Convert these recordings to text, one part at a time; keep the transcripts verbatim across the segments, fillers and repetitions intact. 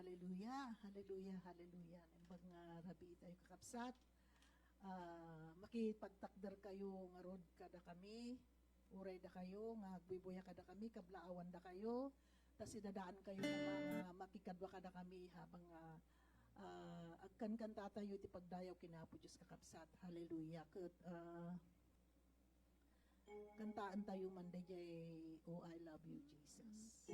Hallelujah, hallelujah, hallelujah. Naimbag nga rabii tayo, kakabsat. Ah, makipagtakder kayo ngarud kada kami. Uray dakayo nga agbuybuya kada kami, kablaawan dakayo. Ta sidadaan kayo nga mga makikadwa kada kami habang, ah, ah, agkankanta tayo iti pagdayaw ken Apo Dios, kakabsat. Hallelujah. Ket, ah, Kantaan tayo man dayjay, "Oh, I love you, Jesus."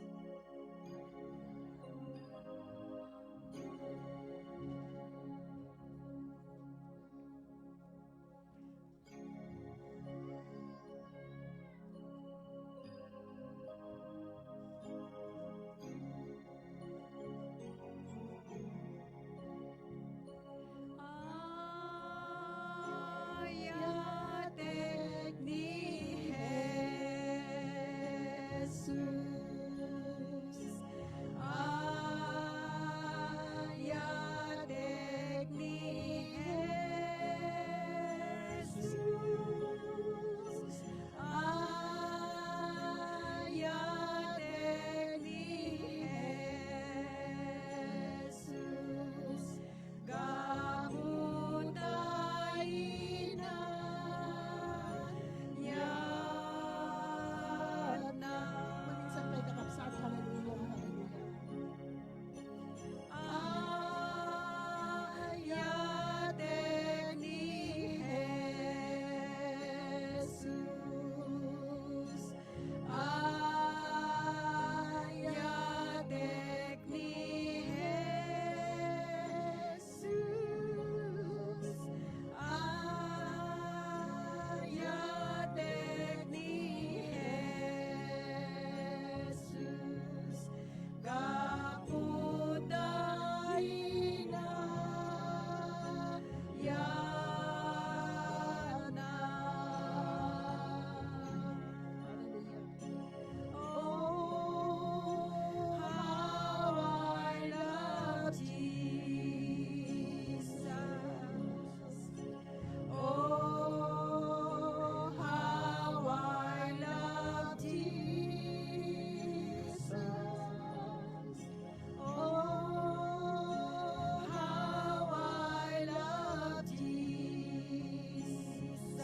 Ayatek ni Jesus. Ayatek ni Jesus. Ayatek ni Jesus. Gapu ta inayatna. Maminsan pay, kakabsat. Hallelujah, hallelujah. Ayatek ni Jesus. Ayatek ni Jesus. Ayatek ni Jesus. Gapu ta inayatna. Hallelujah. Oh, how I love Jesus. Oh, how I love Jesus. Oh, how I love Jesus.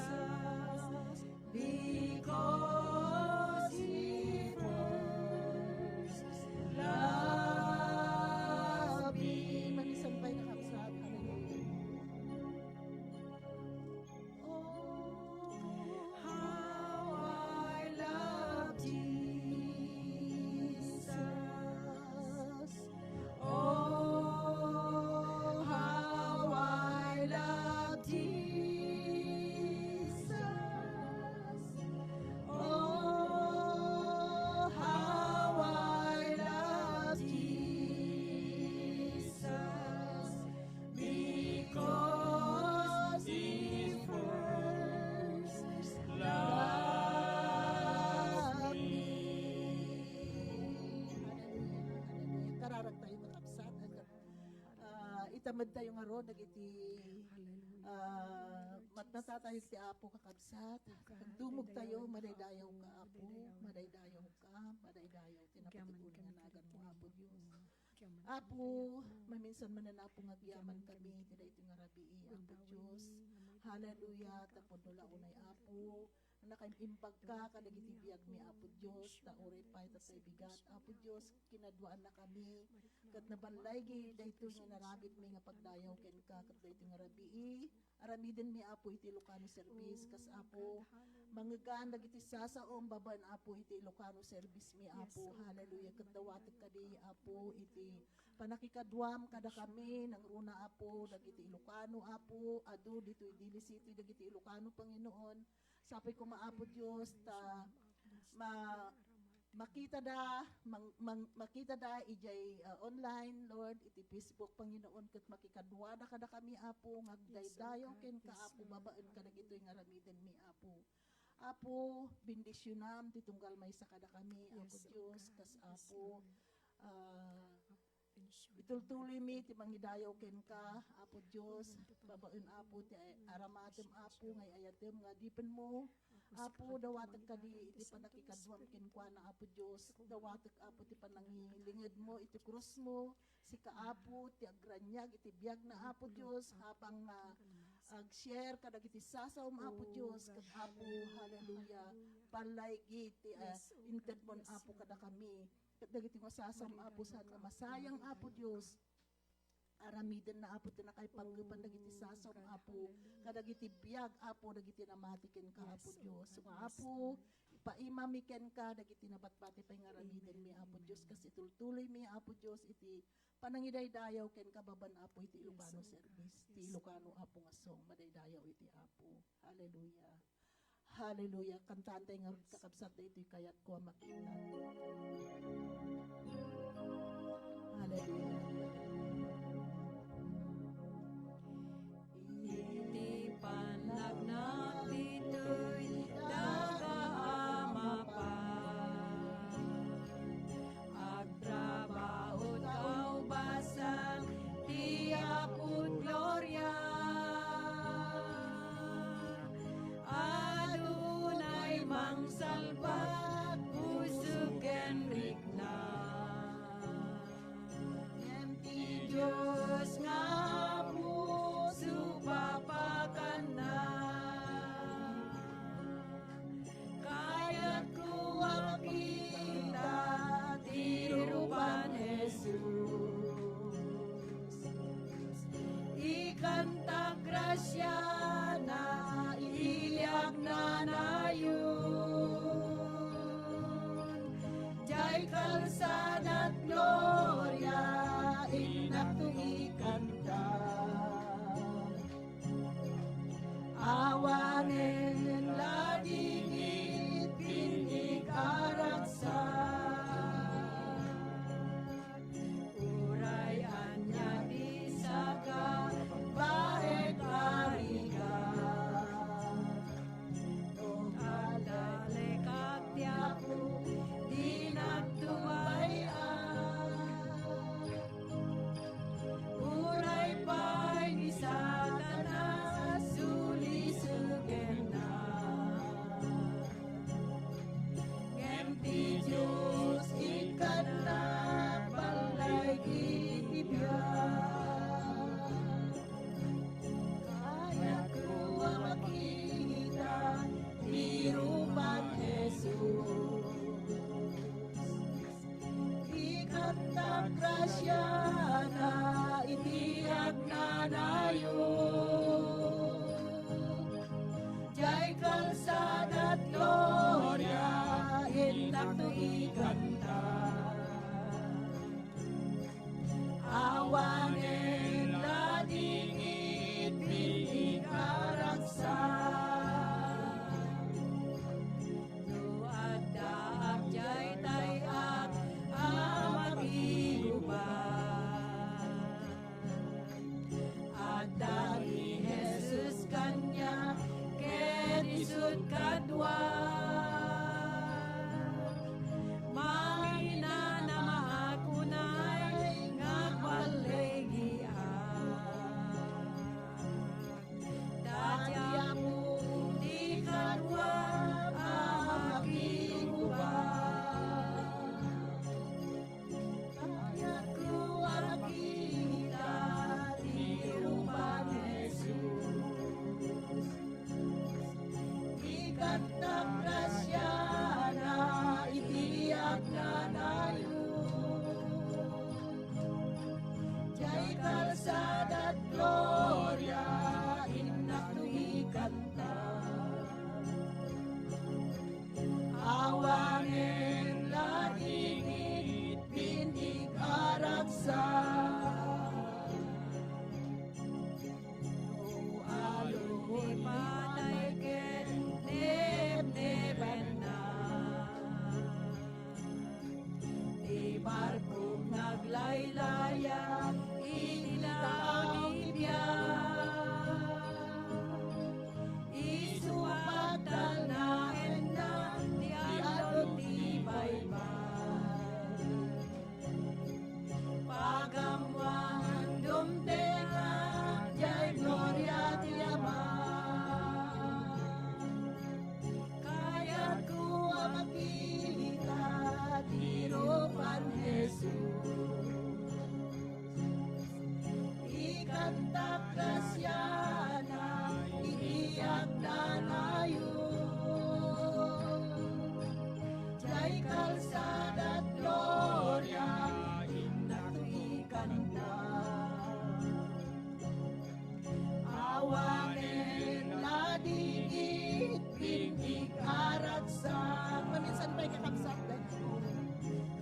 Because he first loved me. Maminsan pay, kakabsat. Hallelujah. Oh, how I love Jesus. Oh, how I love Jesus. Oh, how I love Jesus. Because he first loved me. Hallelujah, hallelujah. Kararag tayo, kakabsat. Ah, itamed tayo ngarud dagiti, ah, matnata tayo ti Apo, kakabsat. Agdumog tayo, madaydayaw ka, Apo, madaydayaw ka, madaydayaw ti napatibul nga naganmo, Apo Dios. Apo, maminsan manen, Apo, nga agyaman kami iti daytoy nga rabii, Apo Dios. Hallelujah, tapno la unay, Apo, nakaimbag ka kadagiti biagmi, Apo Dios, ta uray pay ta tay bigat, Apo Dios, kinaduaanna kami, ket naballaygi daytoy nga inaramidmi nga pagdayaw kenka, ket daytoy nga rabii, aramidenmi, Apo, iti Ilocano service, kas, Apo, mangngegan dagiti sasaom babaen, Apo, iti Ilocano service mi, Apo. Hallelujah. Ket dawatek kadi, Apo, iti pannakikaduam kadakami, nangruna, Apo, dagiti Ilocano, Apo, adu ditoy Dili City, dagiti Ilocano, Panginoon. Sapay koma, Apo Dios, ta ma-, makitada, mang-, mang-, makitada idiay, ah, online, Lord, iti Facebook, Panginoon, ket makikaduada kadakami, Apo, nga agdaydayaw kenka, Apo, babaen kadagitoy nga aramidenmi, Apo. Apo, bendisionam ti tunggal maysa kadakami, Apo Dios, kas, Apo, ah, Itultuloymi ti mangidayaw kenka, Apo Dios, babaen, Apo, ti ay-, aramatem, Apo, nga ay-ayatem nga adipenmo. Apo, dawatek kadi iti pannakikaduam kenkuana, Apo Dios. Dawatek, Apo, ti panangilingedmo iti krusmo. Sika, Apo, ti agraniag iti biagna, Apo Dios, habang nga ag-share kadagiti sasawem, Apo Dios, ket, Apo, hallelujah, ballaygi ti, ah, intedmon, Apo, kadakami. Ket dagiti nga sasawem, Apo, saan nga masayang, Apo Dios. Aramidenna, Apo, ti nakaipanggepna dagiti sasawem, Apo, kadagiti biag, Apo, dagiti namati kenka, Apo Dios. Nga, Apo, ipaimami kenka dagiti nabatbati pay nga aramidenmi, Apo Dios, kas itultuloymi, Apo Dios, iti panangidaydayaw kenka babaen, Apo, iti Ilocano service, ti Ilocano, Apo, nga song, madaydayaw iti Apo. Hallelujah. Hallelujah. Kantaantay ngarud, kakabsat, daytoy kayatko a makita. Hallelujah. Iti pannagnak ditoy daga a mapan, agtrabaho kaubasan ti Apo Gloria. Adunay mangsalbat, usog ken rikna. Ngem ti Dios nga Apo, supapakanna. Kayatko a makita ti rupan Jesus. Ikanta grasiana iti agnanayon. Diay kalsadat gloria, innakto ikanta. Awanen la dingit pinnig a ragsak. Uray ania ti saka, baet a rigat. No adda lekak ti Apo, dinak tumayab. Sa paminsan pay kakabsat,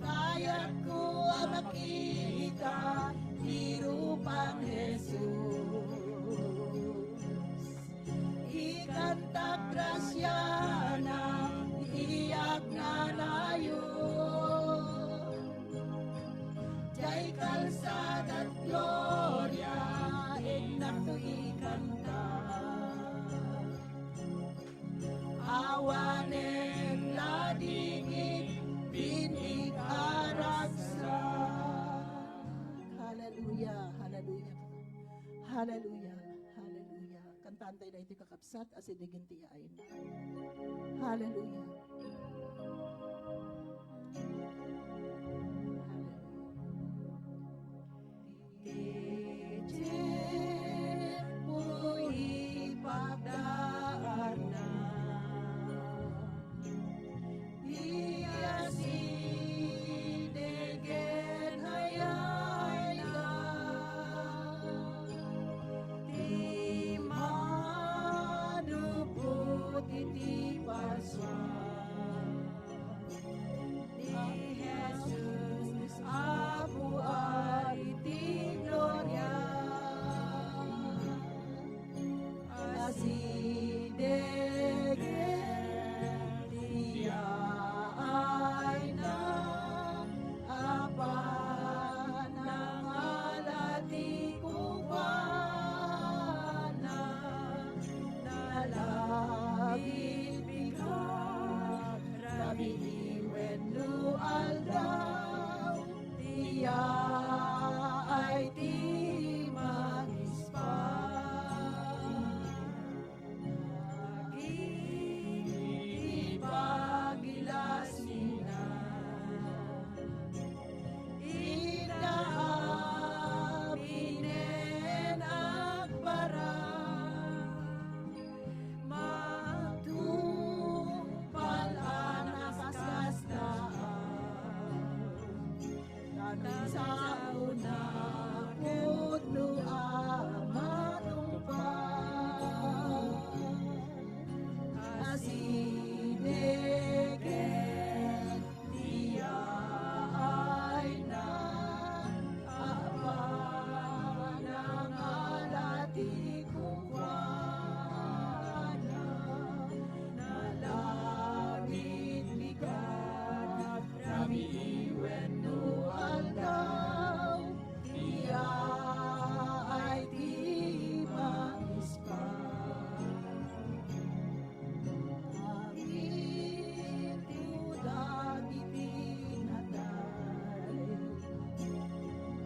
kayatko a makita ti rupang Jesus. Ikantak grasiana, ti agnanayon. Jay kalsada't gloria, innakto ikanta. Awanen ladingit, pinikaraksa. Hallelujah, hallelujah. Hallelujah, hallelujah. Kantaantayo daytoy, kakabsat, asidegen ti yaayna. Hallelujah. Hallelujah. Ti tiempo ipagdaarna, ti asidegen ayayna, ti madupot iti Pasua. Ni Jesus, Apo a iti gloria, asidegen ti yaayna, apan nangala ti kukuana, nalabit bigat, rabii wenno aldaw, ti yaay ti mangispan. Dagiti pagilasina, ita aminen agbara. Matungpal a nakaskasdaan, ta nagsao na pudno a matungpal. Asidegen ti yaayna, apan nangala ti kukuana, nalabit bigat, rabii wenno aldaw, ti yaay ti mangispan. Amin ti dagiti natay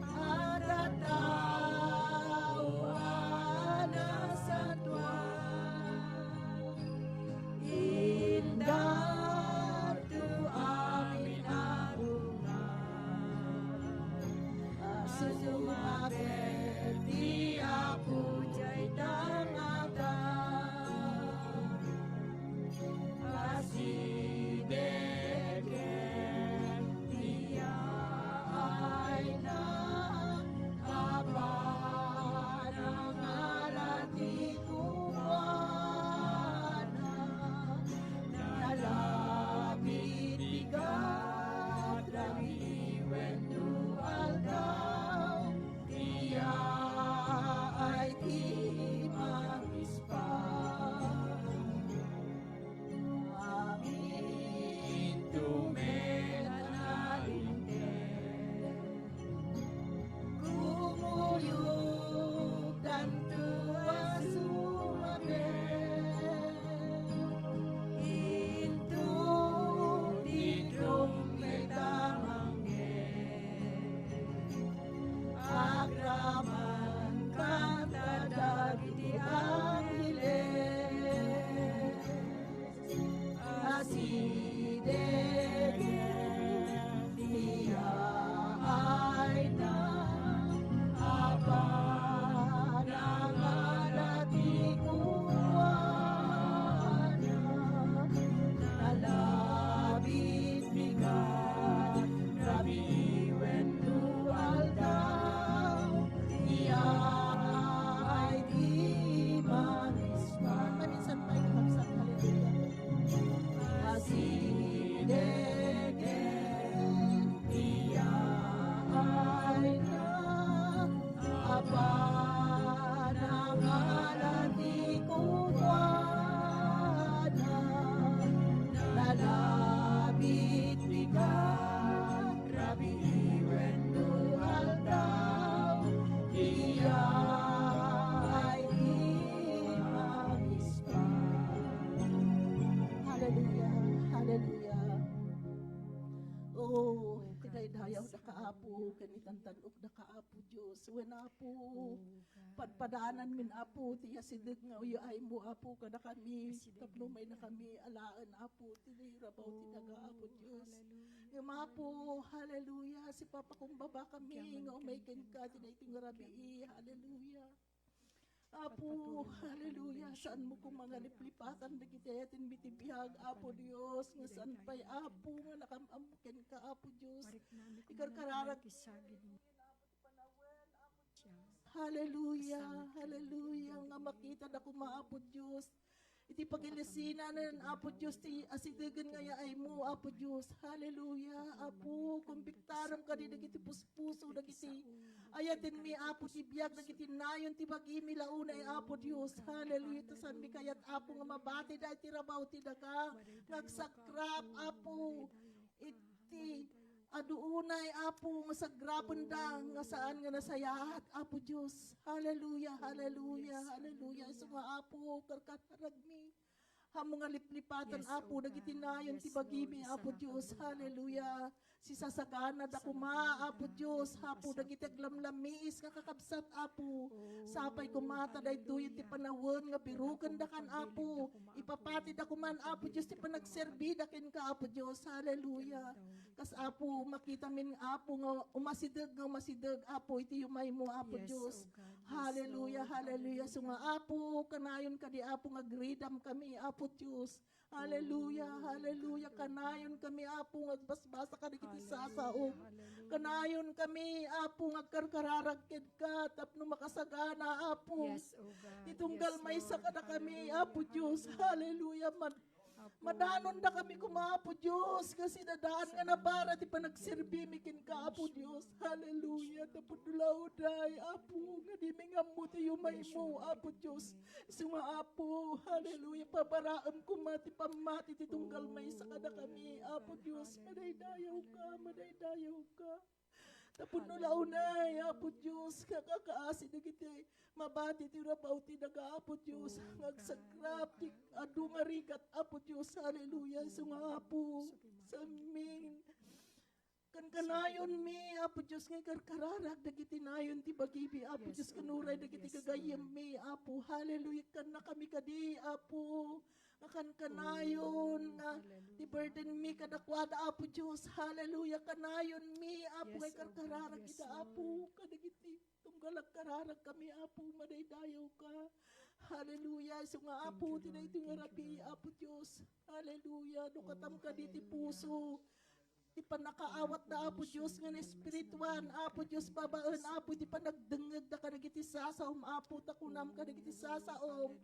a tattao a nasantoan. Indarto amin a bunga a sumaket ti Apo diay tangada. Asidegen ti yaayna, apan nangala ti kukuana, nalabit bigat, rabii wenno aldaw, ti Labit ni God, rabii wenno aldaw, iyaay imagispan. Hallelujah, hallelujah. Oh, tinaydayaw daka, Apo, ken itantan-ok daka, Apo Dios. Wen, Apo, padpadanan min, Apo, ti asideg nga uyaaymo, Apo, kadakami, tapno mayna kami alaen, Apo, ti rabaw ti daga, Apo Dios. Ngem, Apo, hallelujah, sipapakumbaba kami nga umay kenka ti daytoy nga rabii, hallelujah. Apo, hallelujah, saanmo koma nga liplipatan dagiti ayatenmi ti biag, Apo Dios, nga saan pay, Apo, nga nakam-ammo kenka, Apo Dios. Ikarkararak Hallelujah, hallelujah, nga makita da koma, Apo Dios. Iti pagilisinan, Apo Dios, ti asidegen nga yaaymo, Apo Dios. Hallelujah, Apo, kumbiktarem kadi dagiti puspuso, dagiti ayatenmi, Apo, ti biag, dagiti nayon ti bagimi la unay, Apo Dios. Hallelujah, ta saanmi kayat, Apo, nga mabati da iti rabaw ti daga, nga agsagrap, Apo, iti adu unay, Apo, nga sagrapenda nga saan nga nasayaat, Apo Dios. Hallelujah, hallelujah, hallelujah. Isu nga, Apo, karkararagmi. Ammom nga liplipatan, Apo, dagiti nayon ti bagimi, Apo Dios. Hallelujah. Sisasagana da koma, Apo Dios, Apo, dagiti aglamlamiis nga kakabsat, Apo. Sapay koma ta daytoy ti panawen nga biroken da kan, Apo. Ipapati da koman, Apo Dios, ti panagserbi da kenka, Apo Dios. Hallelujah. Kas, Apo, makita min, Apo, nga umasideg, nga umasideg, Apo, iti yumaymo, Apo Dios. Hallelujah, hallelujah. Isu nga, Apo, kanayon kadi, Apo, nga agridam kami, Apo Dios. Hallelujah, hallelujah. Kanayon kami, Apo, nga agbasbasa kadagiti sasaom. Kanayon kami, Apo, nga agkarkararag kenka tapno makasagana, Apo. Ti tunggal maysa kadakami, Apo Dios. Hallelujah. Mad-, madanonda kami koma, Apo Dios, nga sinadaan nga nabara ti panagserbimi kenka, Apo Dios. Hallelujah. Tapno la unay, Apo, nga dimi nga ammo ti yumaymo, Apo Dios. Isu nga, Apo, hallelujah, pabaraem koma ti pammati ti tunggal maysa kadakami, Apo Dios, madaydayawka, madaydayawka. Tapno la unay, Apo Dios, nga kakaasi dagiti mabati ti rabaw ti daga, Apo Dios, nga agsagrap ti adu nga rigat, Apo Dios, hallelujah, isu nga, Apo, samin. Kankanayonmi, Apo Dios, nga ikarkararag dagiti nayon ti bagimi, Apo Dios, ken uray dagiti gagayyemmi, Apo. Hallelujah. Kannakami kadi, Apo, nga kankanayon, nga ti burdenmi kadakuada, Apo Dios. Hallelujah. Kanayonmi, Apo, nga ikarkararag ida, Apo, kadagiti tunggal agkararagkami, Apo, madaydayawka. Hallelujah. Isu nga, Apo, ti daytoy nga rabii, Apo Dios. Hallelujah. No katam kadi ti puso, ti pannakaawatda, Apo Dios, nga naespirituan, Apo Dios, babaen, Apo, iti panagdengngegda kadagiti sasaom, Apo, ta kunam kadagiti sasaom.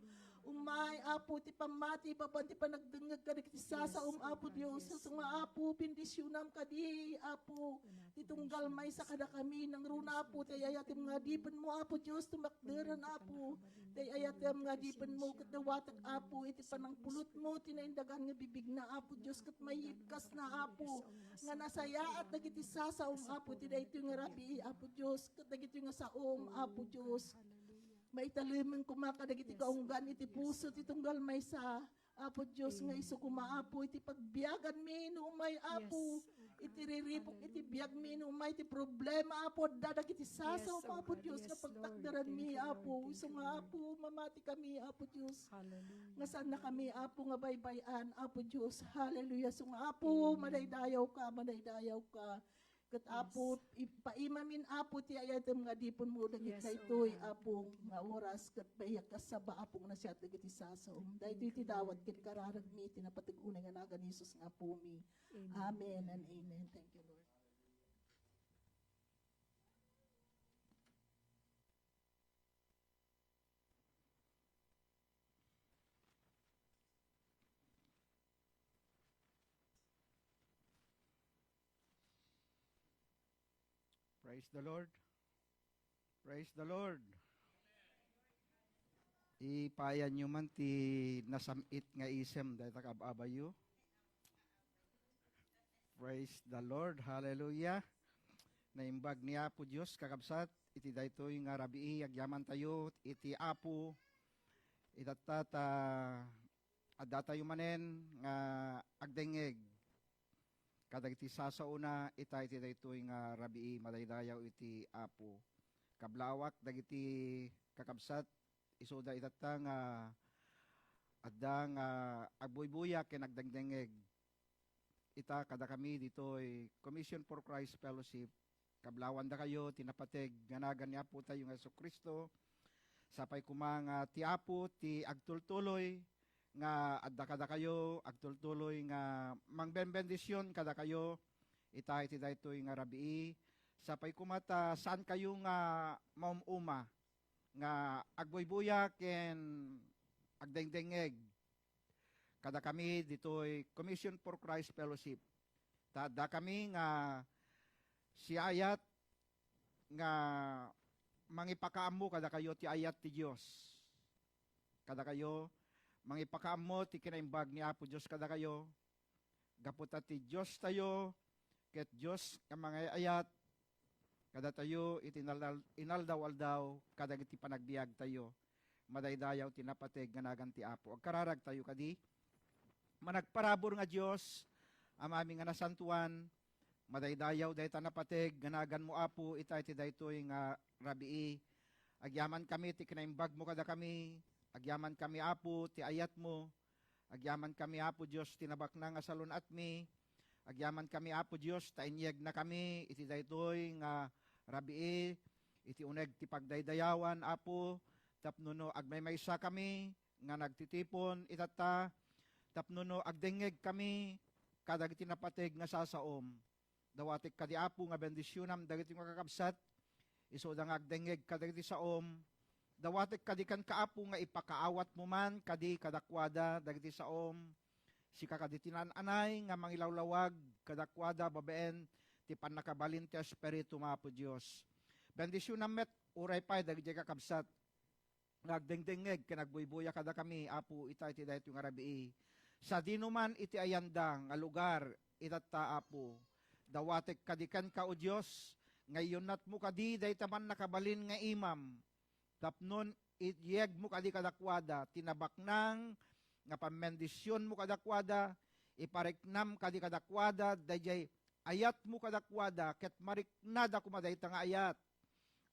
Umay, Apo, ti pammati, babaen ti panagdengngeg kadagiti sasaom, Apo Dios. Isu nga, Apo, bendisionam kadi, Apo, ti tunggal maysa kadakami, nangruna, Apo, ti ay-ayatem nga adipenmo, Apo Dios, tumakderen, Apo, ti ay-ayatem nga adipenmo, ket dawatek, Apo, iti panangpulotmo, ti naindagan nga bibigna, Apo Dios, ket mayitkasna, Apo, nga nasayaat dagiti sasaom, Apo, ti daytoy nga rabii, Apo Dios, ket dagitoy nga saom, Apo Dios. Maitalemen koma kadagiti kaunggan iti puso ti tunggal maysa, Apo Dios, nga isu koma, Apo, iti pagbiaganmi no umay, Apo, iti riribuk iti biagmi no umay ti problema, Apo, adda dagiti sasaom, Apo Dios, nga pagtakderanmi, Apo. Isu nga, Apo, mamati kami, Apo Dios. Nga saannakami, Apo, nga baybay-an, Apo Dios. Hallelujah. Isu nga, Apo, madaydayawka, madaydayawka. Ket, Apo, ipaimamin, Apo, ti ay-ayatem nga adipenmo dagiti daytoy, Apo, nga oras, ket maikasaba, Apo, nga nasayaat dagiti sasaom. Daytoy ti dawat ken kararagmi, ti napateg unay nga nagan ni Jesus nga Apomi. Amen and amen. Thank you, Lord. Praise the Lord. Praise the Lord. Ipayanyo man ti nasam-it nga isem dayta kaab-abayo. Praise the Lord. Hallelujah. Naimbag ni Apo Dios, kakabsat, iti daytoy nga rabii, agyamantayo iti Apo, itatta ta addatayo manen nga agdengngeg kadagiti sasaona ita iti daytoy nga rabii, madaydayaw iti Apo. Kablawak dagiti kakabsat, isuda itatta nga adda nga agbuybuya ken agdengdengngeg ita kadakami ditoy Commission for Christ Fellowship. Kablawandakayo ti napateg nga nagan ni Apotayo nga Jesu-Cristo. Sapay koma nga ti Apo ti agtultuloy nga adda kadakayo, agtultuloy nga mangbenbendisyon kadakayo ita iti daytoy nga rabii. Sapay koma ta saankayo nga maum-uma nga agbuybuya ken agdengdengngeg kadakami ditoy Commission for Christ Fellowship. Ta addakami nga siayat nga mangipakaammo kadakayo ti ayat ti Dios. Kadakayo, mangipakaammo ti kinaimbag ni Apo Dios kadakayo. Gapu ta ti Diostayo ket Dios nga mangay-ayat kadatayo iti inal-, inaldaw-aldaw kadagiti panagbiagtayo. Madaydayaw ti napateg nga nagan ti Apo. Agkararagtayo kadi. Managparabur nga Dios, Amami nga nasantoan, madaydayaw dayta napateg nga naganmo, Apo, ita iti daytoy nga rabii. Agyamankami ti kinaimbagmo kadakami. Agyamankami, Apo, ti ayatmo. Agyamankami, Apo Dios, ti nabaknang a salun-atmi. Agyamankami, Apo Dios, ta inyegnakami iti daytoy nga rabii, iti uneg ti pagdaydayawan, Apo, tapno no agmaymaysakami nga nagtitipon itatta, tapno no agdengngegkami kadagiti napateg nga sasaom. Dawatek kadi, Apo, nga bendisionam dagiti nga kakabsat, isuda nga agdengngeg kadagiti saom. Dawatek kadi kenka, Apo, nga ipakaawatmo man kadi kadakuada dagiti saom. Sika kadi ti naan-anay nga mangilawlawag kadakuada babaen ti pannakabalin ti Espiritu, Apo Dios. Bendisionam met uray pay dagiti kakabsat nga agdengdengngeg ken agbuybuya kadakami, Apo, ita iti daytoy nga rabii. Sadino man iti ayanda nga lugar, itatta, Apo. Dawatek kadi kenka, O Dios, nga iyunnatmo kadi dayta pannakabalin nga imam, tapno inyegmo kadi kadakuada ti nabaknang nga pammendisionmo kadakuada, ipariknam kadi kadakuada daydiay ayatmo kadakuada, ket mariknada koma dayta nga ayat.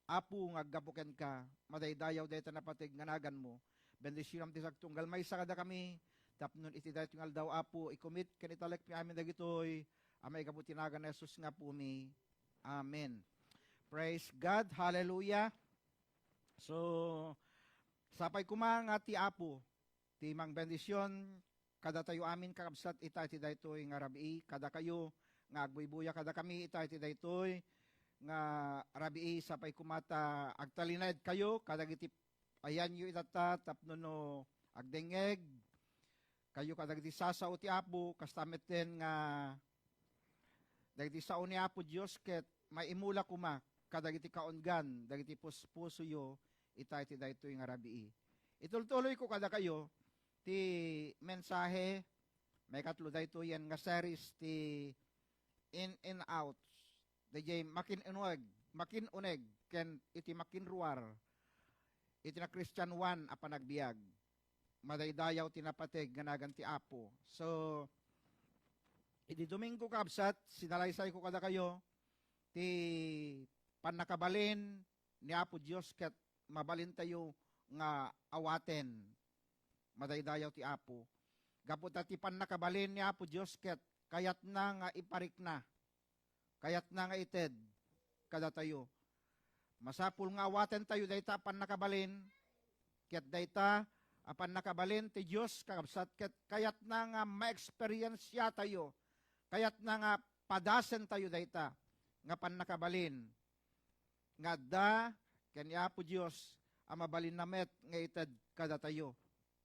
Apo nga aggapu kenka, madaydayaw dayta napateg nga naganmo. Bendisionam ti sagtunggal maysa kadakami, tapno iti daytoy nga aldaw, Apo, ikumit ken italekmi amin dagitoy a maigapu ti nagan ni Jesus nga Apomi. Amen. Praise God. Hallelujah. So, sapay koma nga ti Apo ti mangbendision kadatayo amin, kakabsat, ita iti daytoy nga rabii, kadakayo nga agbuybuya kadakami ita iti daytoy nga rabii. Sapay koma ta agtalinaedkayo kadagiti ayanyo itatta tapno no agdengngeg kayo kadagiti sasao ti Apo, kasta metten nga dagiti sao ni Apo Dios ket maimula koma kadagiti kaunggan dagiti puspusoyo ita iti daytoy nga rabii. Itultuloyko kadakayo ti mensahe, maikatlo daytoyen nga series ti In and Out. Daydiay makin-uneg, makin-uneg ken iti makinruar iti nakristianoan a panagbiag. Madaydayaw ti napateg nga nagan ti Apo. So, idi Domingo, kabsat, sinalaysayko kadakayo ti pannakabalin ni Apo Dios ket mabalintayo nga awaten. Madaydayaw ti Apo. Gapu ta ti pannakabalin ni Apo Dios ket kayatna nga iparikna. Kayatna nga ited kadatayo. Masapul nga awatentayo dayta a pannakabalin, ket dayta a pannakabalin ti Dios, kakabsat, ket kayatna nga maeksperiensiatayo, kayatna nga padasentayo dayta nga pannakabalin nga adda ken ni Apo Dios a mabalinna met nga ited kadatayo.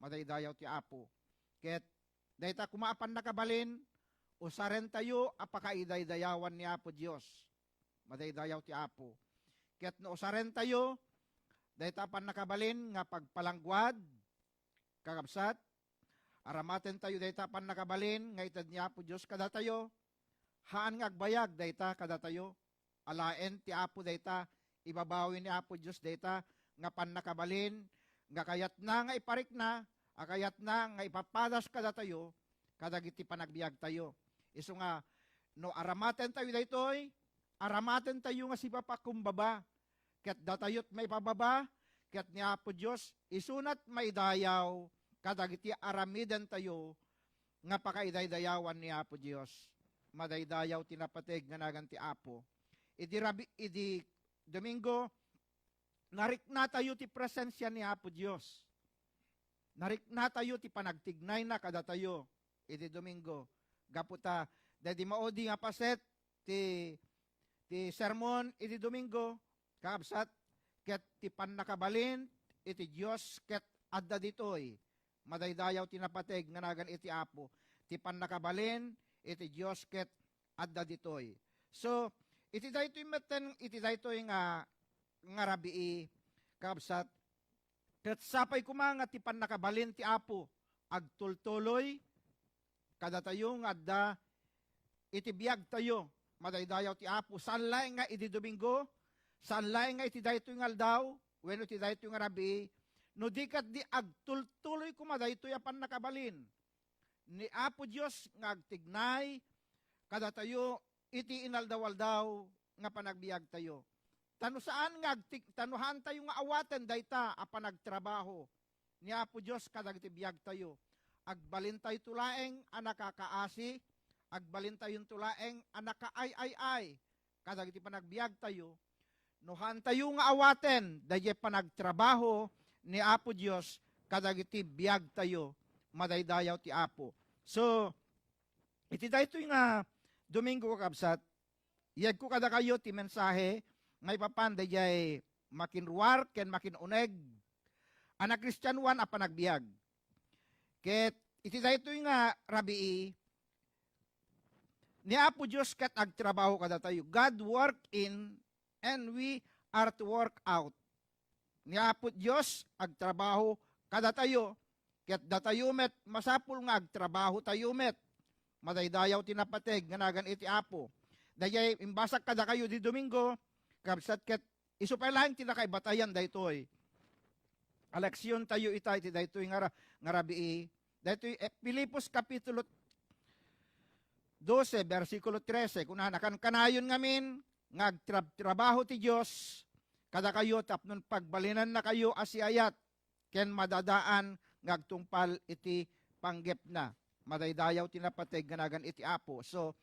Madaydayaw ti Apo. Ket dayta koma a pannakabalin, usarentayo a pakaidaydayawan ni Apo Dios. Madaydayaw ti Apo. Ket no usarentayo dayta a pannakabalin nga pagpalangguad, kakabsat, aramatentayo dayta a pannakabalin nga ited ni Apo Dios kadatayo, Haan nga agbayag dayta kadatayo. Alaen ti Apo dayta, ibabawi ni Apo Dios dayta nga pannakabalin, nga kayatna nga iparikna, a kayatna nga ipapadas kadatayo kadagiti panagbiagtayo. Isu nga, no aramatentayo daytoy, aramatentayo nga sipapakumbaba. Ket datayot maipababa, ket ni Apo Dios isunat maidayaw kadagiti aramidentayo nga pakaidaydayawan ni Apo Dios. Madaydayaw ti napateg nga nagan ti Apo. Idi rabi-, idi Domingo, nariknatayo ti presensia ni Apo Dios. Nariknatayo ti panagtignayna kadatayo idi Domingo. Gapu ta, daydi maudi nga paset ti, ti sermon idi Domingo, kaabsat, ket ti pannakabalin iti Dios ket adda ditoy. Madaydayaw ti napateg nga nagan iti Apo. Ti pannakabalin iti Dios ket adda ditoy. So, iti daytoy metten, iti daytoy nga, nga rabii, kaabsat, ket sapay koma nga ti pannakabalin ti Apo agtultuloy kadatayo nga adda iti biagtayo. Madaydayaw ti Apo. Saan laeng nga idi Domingo, saan laeng nga iti daytoy nga aldaw, wenno iti daytoy nga rabii, no di ket di agtultuloy koma daytoy a pannakabalin ni Apo Dios nga agtignay kadatayo iti inaldaw-aldaw nga panagbiagtayo. Ta no saan nga agtik-, ta no haantayo nga awaten dayta a panagtrabaho ni Apo Dios kadagiti biagtayo, agbalintayto laeng a nakakaasi, agbalintayonto laeng a nakaay-ay-ay kadagiti panagbiagtayo, no haantayo nga awaten daydiay panagtrabaho ni Apo Dios kadagiti biagtayo, madaydayaw ti Apo. So, iti daytoy nga Domingo, kakabsat, iyegko kadakayo ti mensahe maipapan daydiay makinruar ken makinuneg a nakristianoan a panagbiag. Ket iti daytoy nga rabii, ni Apo Dios ket agtrabaho kadatayo. God work in and we are to work out. Ni Apo Dios agtrabaho kadatayo, ket datayo met masapul nga agtrabahotayo met. Madaydayaw ti napateg nga nagan iti Apo. Daydiay imbasak kadakayo di Domingo, kabsat, ket isu pay laeng ti nakaibatayan daytoy a leksiontayo ita iti daytoy nga ra-, nga rabii. Daytoy, eh, Filipos Kapitulo dose, bersikulo trese, kunana, "Kankanayon ngamin nga agtrabtrabaho ti Dios kadakayo tapno pagbalinannakayo a siayat ken madadaan nga agtungpal iti panggepna." Madaydayaw ti napateg nga nagan iti Apo. So,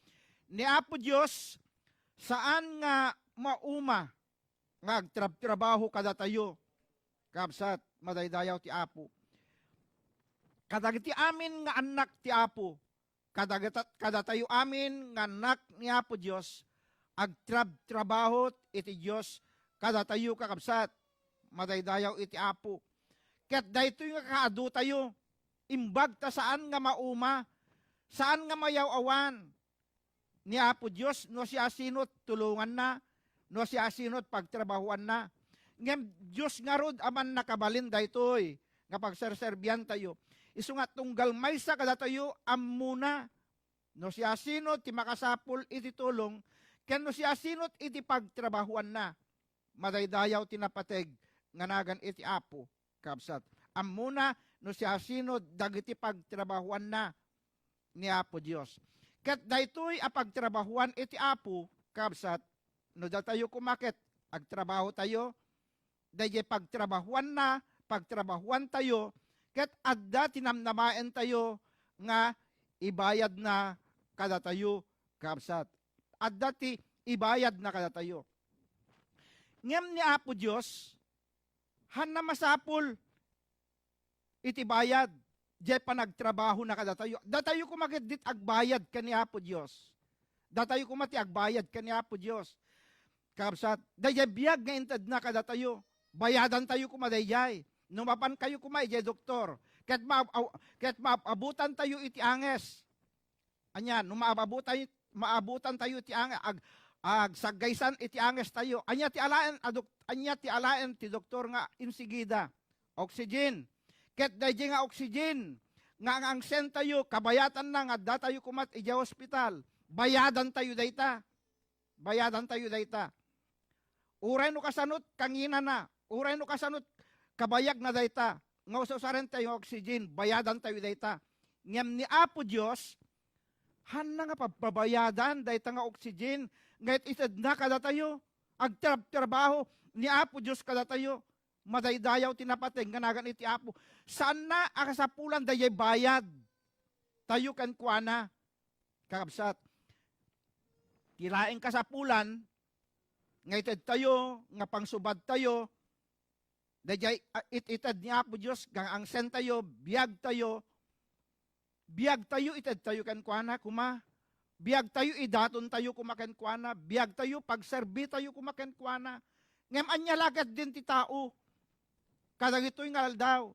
ni Apo Dios, saan nga mauma nga agtrabtrabaho kadatayo. Kabsat, madaydayaw ti Apo. Kadagiti amin nga annak ti Apo, kadagita-, kadatayo amin nga annak ni Apo Dios, agtrabtrabaho iti Dios kadatayo, kakabsat, madaydayaw iti Apo. Ket daytoy nga kaadutayo, imbag ta saan nga mauma, saan nga mayaw-awan ni Apo Dios no siasino tulonganna, no siasino pagtrabahoanna. Ngem Dios ngarud a mannakabalin daytoy nga pagserserbiantayo. Isu nga tunggal maysa kadatayo, ammona no siasino ti makasapul iti tulong ken no siasino iti pagtrabahoanna. Madaydayaw ti napateg nga nagan iti Apo, kabsat. Ammona no siasino dagiti pagtrabahoanna ni Apo Dios. Ket daytoy a pagtrabahoan iti Apo, kabsat, no datayo koma ket agtrabahotayo, daydiay pagtrabahoanna, pagtrabahoantayo, ket adda ti namnamaentayo nga ibayadna kadatayo, kabsat. Adda ti ibayadna kadatayo. Ngem ni Apo Dios, haanna masapul iti bayad, diay panagtrabahona kadatayo. Datayo koma ket dit agbayad ken ni Apo Dios. Datayo koma ti agbayad ken ni Apo Dios. Kabsat, daydiay biag nga intedna kadatayo, bayadantayo koma daydiay. No mapankayo koma idiay doktor, ket maab-, aw-, ket maab-abutantayo iti anges. Ania, no maababutay-, maabutantayo ti ang-, ag-, agsaggaysan iti angestayo. Ania ti alaen a dok-, ania ti alaen ti doktor nga insigida? Oxygen. Ket daydiay nga oxygen nga ang-angsentayo, kabayatanna nga addatayo koma idiay hospital. Bayadantayo dayta. Bayadantayo dayta. Uray no kasano't kanginana, uray no kasano't kabayagna dayta, nga usa-usarentayo nga oxygen, bayadantayo dayta. Ngem ni Apo Dios, hanna nga pagbabayadan dayta nga oxygen nga it-itedna kadatayo. Agtrabtrabaho ni Apo Dios kadatayo. Madaydayaw ti napateg nga nagan iti Apo. Saanna a kasapulan daydiay bayad tayo kenkuana. Kakabsat, ti laeng kasapulan nga itedtayo, nga pangsubadtayo, daydiay, a, it-ited ni Apo Dios, nga angsentayo, biagtayo, biagtayo, itedtayo kenkuana koma. Biagtayo, idatontayo koma kenkuana. Biagtayo, pagserbitayo koma kenkuana. Ngem ania la ketdin ti tao kadagitoy nga aldaw?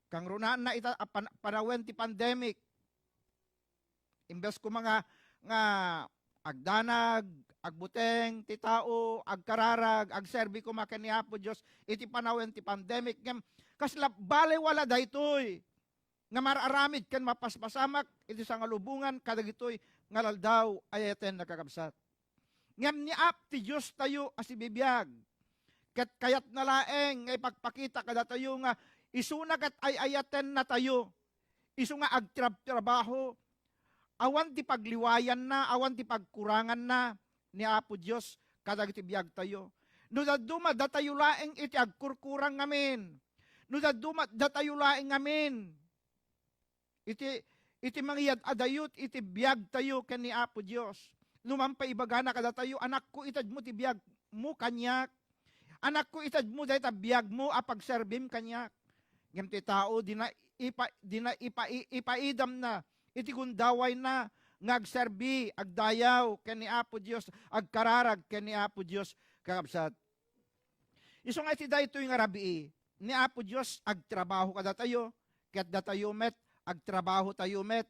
Kangrunaanna ita a pan-, panawen ti pandemic. Imbes koma nga, nga agdanag, agbuteng ti tao, agkararag, agserbi koma ken ni Apo Dios iti panawen ti pandemic. Ngem kasla baliwala daytoy nga mar-aramid ken mapaspasamak iti sangalubongan kadagitoy nga aldaw a ayatenna, kakabsat. Ngem ni Apo ti Diostayo a sibibiag, ket kayatna laeng nga ipagpakita kadatayo nga isuna ket ay-ayatennatayo, isu nga agtrabtrabaho, awan ti pagliwayanna, awan ti pagkuranganna ni Apo Dios kadagiti biagtayo. No dadduma, datayo laeng iti agkurkurang ngamin. No dadduma, datayo laeng ngamin iti, iti mangiyad-adayot iti biagtayo ken ni Apo Dios. No manpaibagana kadatayo, "Anakko, itedmo ti biagmo kaniak. Anakko, itedmo dayta biagmo a pagserbim kaniak." Ngem ti tao, dina ipa-, dina ipa-, ipaidamna iti gundawayna nga agserbi, agdayaw ken ni Apo Dios, agkararag ken ni Apo Dios, kakabsat. Isu nga iti daytoy nga rabii, ni Apo Dios agtrabaho kadatayo, ket datayo met, agtrabahotayo met.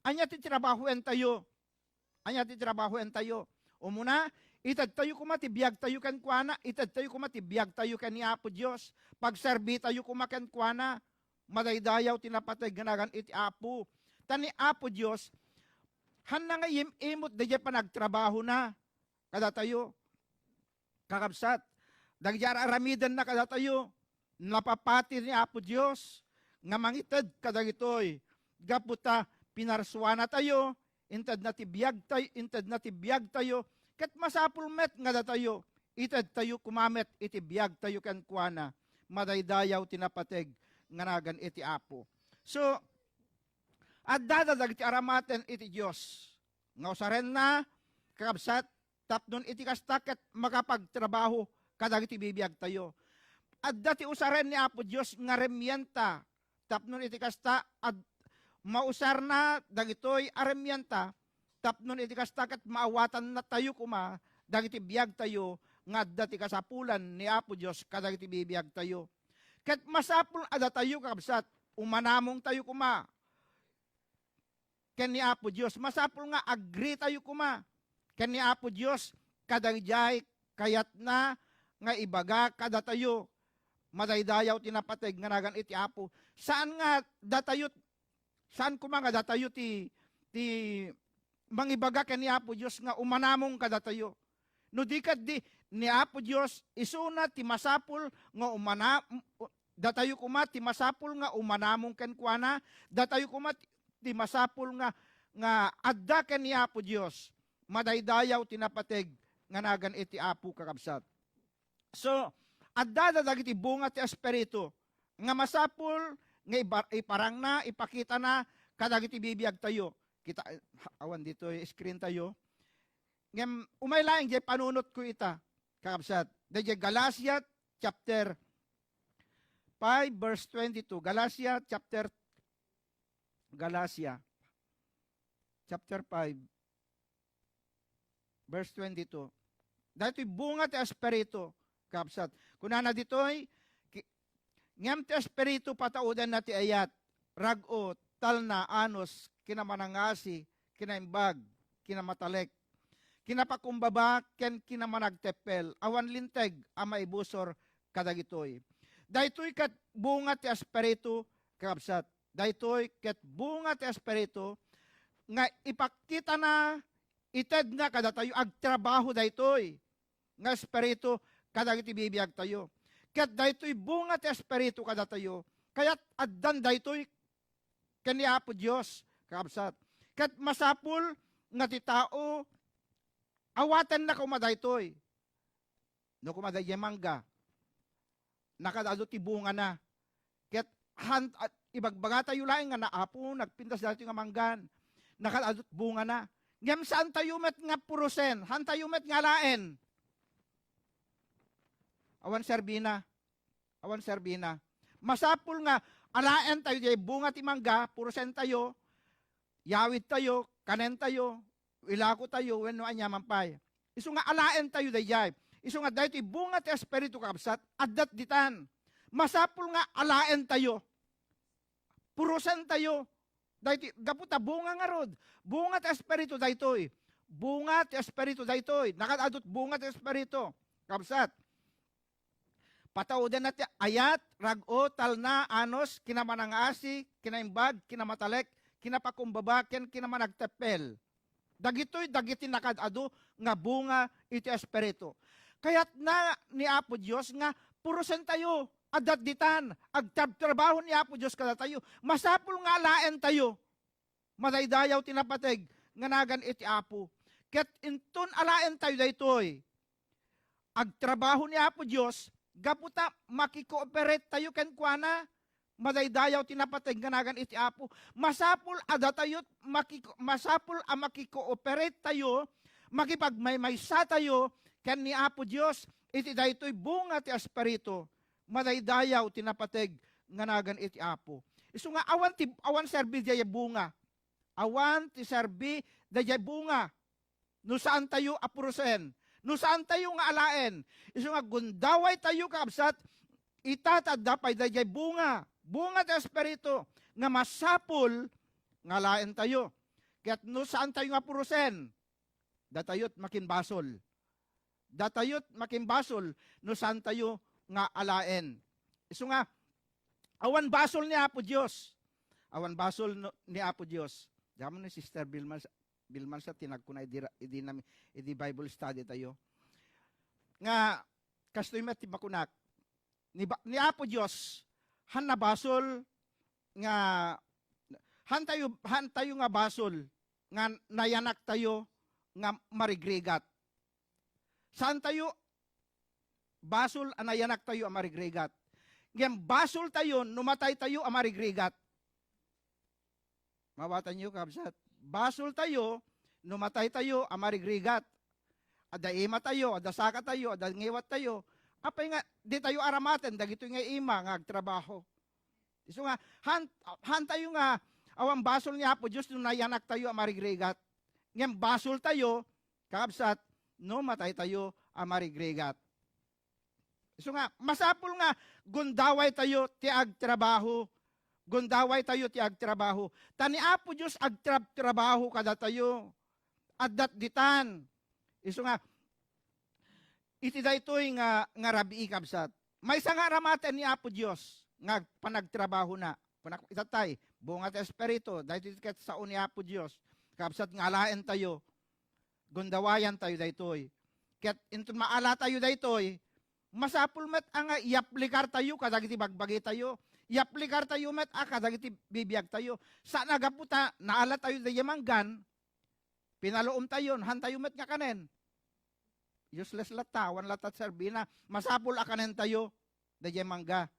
Ania ti trabahoentayo? Ania ti trabahoentayo? Umuna, itedtayo koma ti biagtayo kenkuana, itedtayo koma ti biagtayo ken ni Apo Dios, pagserbitayo koma kenkuana. Madaydayaw ti napateg nga nagan iti Apo. Ta ni Apo Dios, hanna nga im-imot daydiay panagtrabahona kadatayo. Kakabsat, dagiti ar-aramidenna kadatayo, napapati ni Apo Dios nga mangited kadagitoy gapu ta pinarsuanatayo, intedna ti biagtay-, intedna ti biagtayo, ket masapul met nga datayo, itedtayo koma met iti biagtayo kenkuana. Madaydayaw ti napateg nga nagan iti Apo. So, adda dagiti aramaten iti Dios nga usarenna, kakabsat, tapnon iti kasta ket makapagtrabaho kadagiti bibiagtayo. Adda ti usaren ni Apo Dios nga remienta, tapnon iti kasta ad-, mausarna dagitoy a remienta, tapnon iti kasta ket maawatannatayo koma dagiti biagtayo nga adda ti kasapulan ni Apo Dios kadagiti bibiagtayo. Ket masapul a datayo, kakabsat, umanamongtayo koma ken ni Apo Dios. Masapul nga agree tayo koma ken ni Apo Dios kadaydiay kayatna nga ibaga kadatayo. Madaydayaw ti napateg nga nagan iti Apo. Saan nga datayo, saan koma nga datayo ti, ti mangibaga ken ni Apo Dios nga umanamong kadatayo. No di ket di, ni Apo Dios, isuna ti masapul nga umana-, datayo koma ti masapul nga umanamong kenkuana, datayo koma ti, ti masapul nga, nga adda ken ni Apo Dios. Madaydayaw ti napateg nga nagan iti Apo, kakabsat. So, adda dagiti bunga ti Espiritu nga masapul nga ibar-, iparangna, ipakitana kadagiti bibiagtayo. Kita, awan ditoy screen tayo. Ngem, umay laeng diay panunotko ita, kakabsat. Daydiay Galacia chapter five, verse twenty-two. Galacia chapter, Galacia chapter five, verse twenty-two. Daytoy bunga ti Espiritu, kakabsat. Kunana ditoy, ki-, ngem ti Espiritu pataudenna ti ayat, rag-o, talna, anus, kinamanangasi, kinaimbag, kinamatalek, kinapakumbaba, ken kinamanagteppel. Awan linteg a maibusor kadagitoy. Daytoy ket bunga ti Espiritu, kakabsat. Daytoy ket bunga ti Espiritu, nga ipakitana, itedna kadatayo, agtrabaho daytoy nga Espiritu kadagiti bibiagtayo. Ket daytoy bunga ti Espiritu kadatayo, kayat addan daytoy ken ni Apo Dios, kakabsat. Ket masapul nga ti tao awatenna koma daytoy. No koma daydiay mangga, nakaad-adu ti bungana. Ket han-, at ibagbagatayo laeng nga, "Apo, nagpintas daytoy nga manggan." Nakaad-adu ti bungana. Ngem saantayo met nga purosen, hantayo met nga alaen. Awan serbina. Awan serbina. Masapul nga alaentayo diay bunga ti mangga, purosentayo, yawidtayo, kanentayo, ilakotayo, wenno aniaman pay. Isu nga alaentayo daydiay. Isu nga daytoy bunga ti Espiritu, kabsat, addat ditan. Masapul nga alaentayo. Purosentayo. Daytoy, gapu ta bunga ngarud. Bunga ti Espiritu daytoy. Bunga ti Espiritu daytoy. Nakaad-adut bunga ti Espiritu. Kabsat. Pataudenna ti ayat, rag-o, talna, anus, kinamanangaasi, kinaimbag, kinamatalek, kinapakumbaba, ken kinamanagteppel. Dagitoy dagiti nakaad-adu nga bunga iti Espiritu. Kayatna ni Apo Dios nga purosentayo, addat ditan, agtrabtrabaho ni Apo Dios kadatayo. Masapul nga alaentayo. Madaydayaw ti napateg nga nagan iti Apo. Ket inton alaentayo daytoy, agtrabaho ni Apo Dios, gapu ta makikooperate tayo kenkuana, madaydayaw ti napateg nga nagan iti Apo. Masapul a datayo, makiko-, masapul a makikooperate tayo, makipagmaymaysa tayo ken ni Apo Dios iti daytoy bunga ti Espiritu. Madaydayaw ti napateg nga nagan iti Apo. Isu nga awan ti, awan serbi diay bunga. Awan ti serbi daydiay bunga. No saantayo a purosen, no saantayo nga alaen, isu nga gundawaytayo, kakabsat, ita ta adda pay daydiay bunga, bunga ti Espiritu, nga masapul nga alaentayo. Ket no saantayo nga purosen, datayot makinbasol. Datayot makinbasol no saantayo nga alaen. Isu nga, awan basol ni Apo Dios. Awan basol no, ni Apo Dios. Diamon ni Sister Vilma, Vilma sa tinagkuna idi ra-, idi nami-, idi Bible study tayo. Nga, kastoy met ti makunak. Ni ba-, ni Apo Dios, han nabasol nga, han tayo, han tayo nga basol nga nayanak tayo nga marigrigat. Saan tayo basol a nayanak tayo a marigrigat? Ngem basol tayo no matay tayo a marigrigat. Mawatanyo, kabsat. Basol tayo no matay tayo a marigrigat. Adda ima tayo, adda saka tayo, adda ngiwat tayo. Apay nga, di tayo aramaten, dagitoy nga ima nga agtrabaho. Isu nga, han, han tayo nga, awan basol ni Apo Dios no nayanak tayo a marigrigat. Ngem basol tayo, kakabsat, no matay tayo a marigrigat. Isu nga, masapul nga gundaway tayo ti agtrabaho. Gundaway tayo ti agtrabaho. Ta ni Apo Dios agtrabtrabaho kadatayo. Addat ditan. Isu nga, iti daytoy nga, nga rabii, kabsat. Maysa nga aramaten ni Apo Dios nga panagtrabahona. Kunak-, itatay, bunga ti Espiritu, daytoy ket sao ni Apo Dios. Kabsat nga alaen tayo, gundawayan tayo daytoy. Ket inton maala tayo daytoy, masapul met a nga iaplikar tayo kadagiti bagbagi tayo. Iaplikar tayo met a kadagiti bibiag tayo. Saan a gapu ta naala tayo daydiay manggan, pinaluom tayo, han tayo met nga kanen. Useless latta, awan latta serbina. Masapul a kanen tayo daydiay mangga.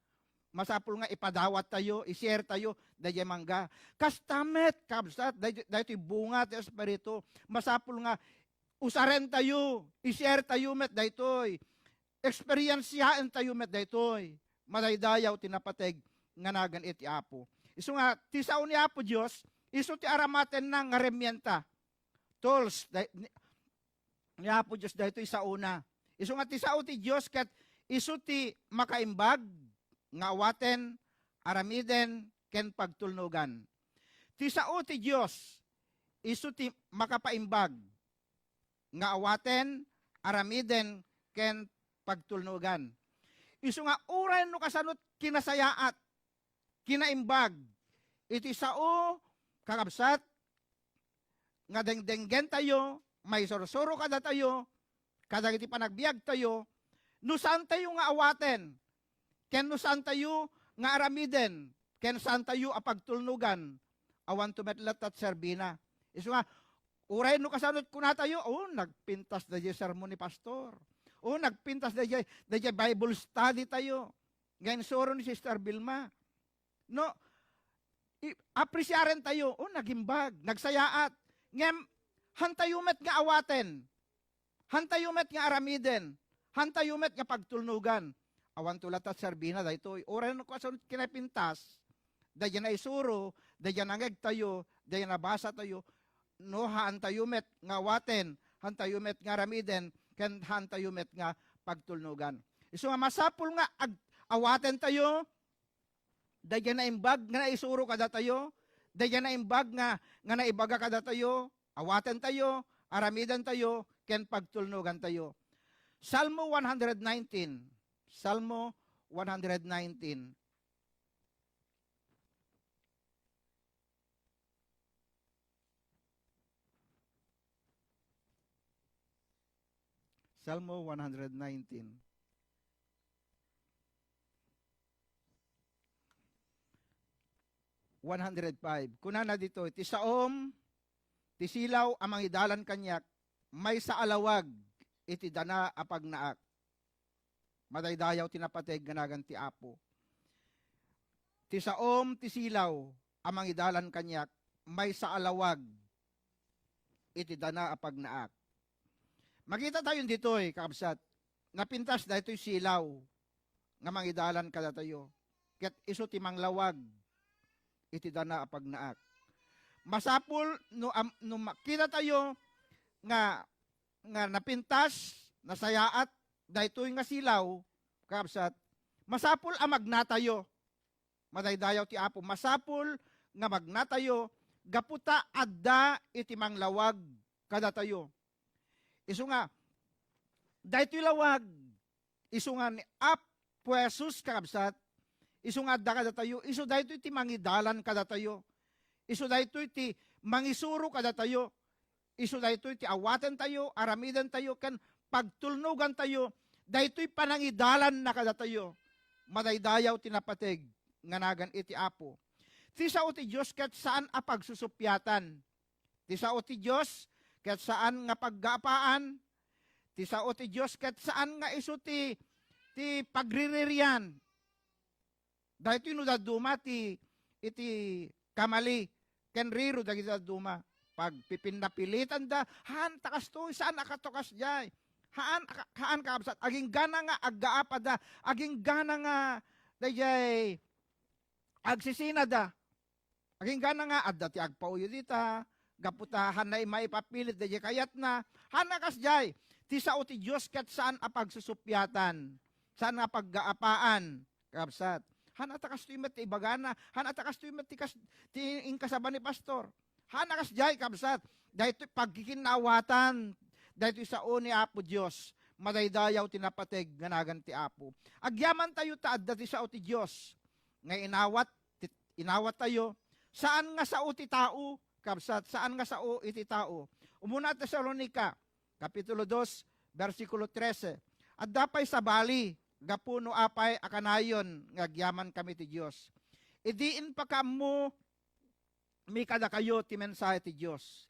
Masapul nga ipadawat tayo, i-share tayo daydiay mangga. Kasta met, kabsat, day-, daytoy bunga ti Espiritu. Masapul nga usaren tayo, i-share tayo met daytoy. Eksperyensyaen tayo met daytoy. Madaydayaw ti napateg nga nagan iti Apo. Isu nga, ti sao ni Apo Dios, isu ti aramatenna nga remienta. Tools, day-, ni, ni Apo Dios daytoy saona. Isu nga ti sao ti Dios ket isu ti makaimbag nga awaten, aramiden, ken pagtulnogan. Ti sao ti Dios, isu ti makapaimbag nga awaten, aramiden, ken pagtulnogan. Isu nga uray no kasano ti kinasayaat, kinaimbag iti sao, kakabsat, nga dengdenggentayo, maisursuro kadatayo, kadagiti panagbiagtayo, no saantayo nga awaten, ken no saantayo nga aramiden, ken saantayo a pagtulnogan, awanto met latta ti serbina. Isu nga, uray no kasano ti kunatayo, "Oh, nagpintas daydiay sermon ni pastor. Oh, nagpintas daydiay, daydiay Bible study tayo nga insuro ni Sister Vilma." No, i-, apresiarentayo, "Oh, nagimbag, nagsayaat." Ngem, hantayo met nga awaten. Hantayo met nga aramiden. Hantayo met nga pagtulnogan. Awanto latta ti serbina daytoy. Uray no kasano ti kinapintas, daydiay naisuro, daydiay nangegtayo, daydiay nabasatayo, no haantayo met nga awaten, haantayo met nga aramiden, ken haantayo met nga pagtulnogan. Isu nga masapul nga ag-, awatentayo, daydiay naimbag nga naisuro kadatayo, daydiay naimbag nga, nga naibaga kadatayo, awatentayo, aramidentayo, ken pagtulnogantayo. Salmo one hundred nineteen. Salmo one hundred nineteen. Salmo one hundred nineteen. One hundred five. Kunana ditoy, "Ti saom, ti silaw a mangidalan kaniak, maysa a lawag iti dana a pagnaak." Madaydayaw ti napateg nga nagan ti Apo. "Ti saom ti silaw a mangidalan kaniak, maysa a lawag iti dana a pagnaak." Makitatayon ditoy, kakabsat, napintas daytoy silaw nga mangidalan kadatayo, ket isu ti manglawag iti dana a pagnaak. Masapul no am-, no makitatayo nga, nga napintas, nasayaat daytoy nga silaw, kakabsat, masapul a magnatayo. Madaydayaw ti Apo. Masapul nga magnatayo gapu ta adda iti manglawag kadatayo. Isu nga, daytoy lawag, isu nga ni Apo Jesus, kakabsat, isu nga adda kadatayo, isu daytoy ti mangidalan kadatayo, isu daytoy ti mangisuro kadatayo, isu daytoy ti awatentayo, aramidentayo, ken pagtulnogantayo, daytoy panangidalanna kadatayo. Madaydayaw ti napateg nga nagan iti Apo. Ti sao ti Dios ket saan a pagsusuppiatan. Ti sao ti Dios ket saan nga paggaapaan. Ti sao ti Dios ket saan nga isu ti, ti pagriririan. Daytoy no dadduma ti, iti kamali ken riro dagiti dadduma. Pagpipinnapilitanda, haan ta kastoy, saan a kato kasdiay. Haan, haan, kakabsat, aginggana nga aggaapada, aginggana nga daydiay agsisinada. Aginggana nga adda ti agpauyo dita, gapu ta haan na maipapilit daydiay kayatna. Haan a kasdiay, ti sao ti Dios ket saan a pagsusuppiatan, saan a paggaapaan, kakabsat. Haan a ta kastoy met ti ibagana, haan a ta kastoy met ti kas-, ti inkasaba ni pastor. Haan a kasdiay, kakabsat. Daytoy pagkikinnaawatan, daytoy sao ni Apo Dios, madaydayaw ti napateg nga nagan ti Apo. Agyamantayo ta adda ti sao ti Dios nga inawat ti, inawattayo, saan nga sao ti tao, kabsat, saan nga sao iti tao. Umuna a Tesalonica, Kapitulo dos, bersikulo trese, "Adda pay sabali, gapu no apay a kanayon nga agyamankami ti Dios. Idi impakaammo mi kadakayo ti mensahe ti Dios.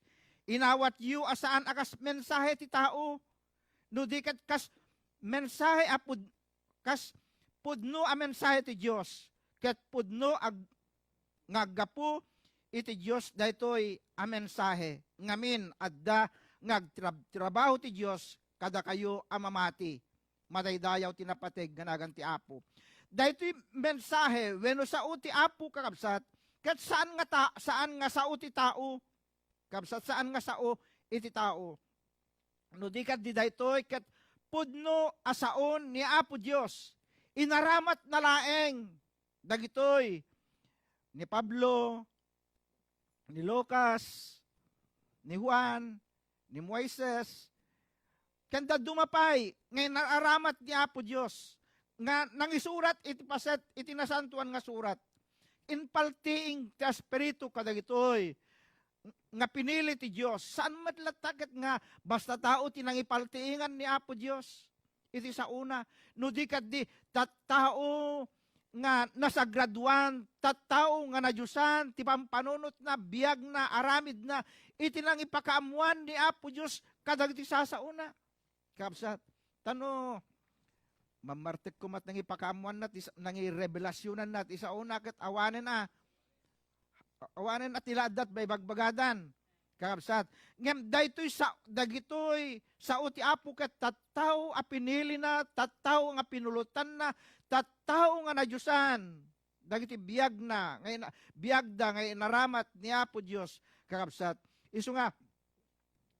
Inawatyo a saan a kas mensahe ti tao, no di ket kas mensahe a pud-, kas pudno a mensahe ti Dios, ket pudno ag-, nga aggapu iti Dios daytoy a mensahe. Ngamin, adda nga agtrab-, trabaho ti Dios kadakayo a mamati." Madaydayaw ti napateg nga nagan ti Apo. Daytoy mensahe wenno sao ti Apo, kakabsat, ket saan nga ta-, saan nga sao ti tao, kabsat, saan nga sao iti tao. No di ket di daytoy ket pudno a sao ni Apo Dios. Inaramatna laeng dagitoy ni Pablo, ni Lucas, ni Juan, ni Moises, ken dadduma pay nga inaramat ni Apo Dios nga nangisurat iti paset iti Nasantoan nga Surat. Impaltiing ti Espiritu kadagitoy nga pinili ti Dios. Saan met latta ket nga basta tao ti nangipaltiingan ni Apo Dios iti saona. No di ket di, tattao nga nasagraduan, tattao nga nadiosan ti pampanunotna, biagna, aramidna, iti nangipakaammoan ni Apo Dios kadagiti sasaona. Kabsat, tano, mammartek ko met nangipakaammoanna, ti sa-, nangirrebelasyonanna, ti saona ket awanen a, awanen a ti la adda ti maibagbagadan. Kakabsat, ngem daytoy sa-, dagitoy sao ti Apo ket tattao a pinilina, tattao nga pinulotanna, tattao nga nadiosan dagiti biagna, nga ina-, biagda nga inaramat ni Apo Dios, kakabsat. Isu nga,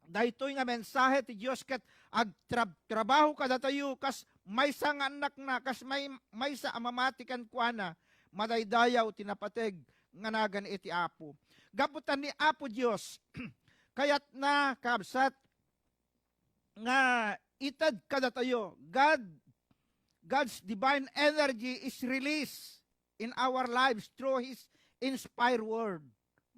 daytoy nga mensahe ti Dios ket agtrab-, trabaho kadatayo kas maysa nga annakna, kas may-, maysa a mamati kenkuana, madaydayaw ti napateg nga nagan iti Apo. Gapu ta ni Apo Dios, kayatna, kabsat, nga ited kadatayo, God, God's divine energy is released in our lives through His inspired word.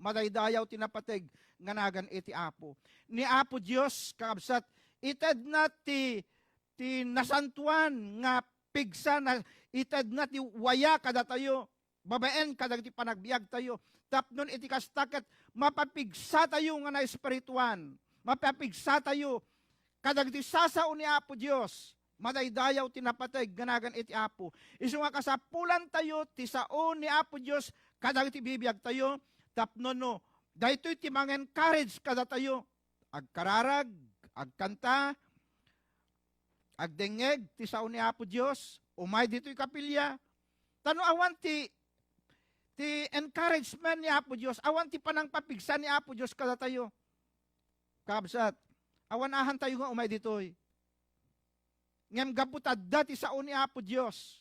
Madaydayaw ti napateg nga nagan iti Apo. Ni Apo Dios, kakabsat, itedna ti, ti nasantuan nga pigsa na, itedna ti waya kadatayo, babaen kadagiti panagbiagtayo. Tapnon iti kasta ket mapapigsatayo nga naespirituan. Mapapigsatayo kadagiti sasao ni Apo Dios. Madaydayaw ti napateg nga nagan iti Apo. Isu nga kasapulantayo ti sao ni Apo Dios kadagiti bibiagtayo, tapno no, daytoy ti mangencourage kadatayo. Agkararag, agkanta, agdengngeg ti sao ni Apo Dios, umay ditoy kapilya. Tano awan ti, ti encouragement ni Apo Dios, awan ti panangpapigsa ni Apo Dios kadatayo. Kabsat, awan ahantayo nga umay ditoy. Ngem gapu ta adda ti sao ni Apo Dios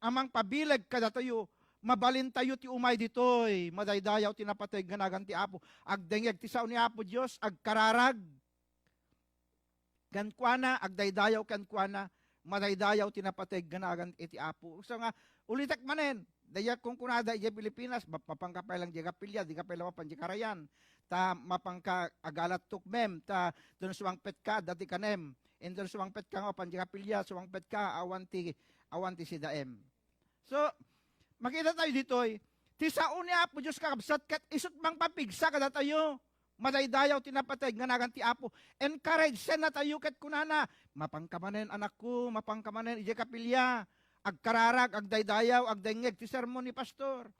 a mangpabileg kadatayo, mabalintayo ti umay ditoy. Madaydayaw ti napateg nga nagan ti Apo. Agdengngeg ti sao ni Apo Dios, agkararag kenkuana, agdaydayaw kenkuana, madaydayaw ti napateg nga nagan iti Apo. So nga, ulitek manen, dayta kunkunada idiay Pilipinas, map-, mapanka pay lang diay kapilya, dika pay lang mapan diay karayan. Ta mapanka agalat tukmem, ta don sumangpetka, adda ti kanem. Inton sumangpetka nga mapan diay kapilya, sumangpetka, awan ti, awan ti sidaem. So, makita tayo ditoy, ti sao ni Apo Dios, kakabsat, ket isut mangpapigsa kadatayo. Madaydayaw ti napateg nga nagan ti Apo. Encourage-ennatayo ket kunana, "Mapanka manen, anakko, mapanka manen idiay kapilya. Agkararag, agdaydayaw, agdengngeg ti sermon ni pastor."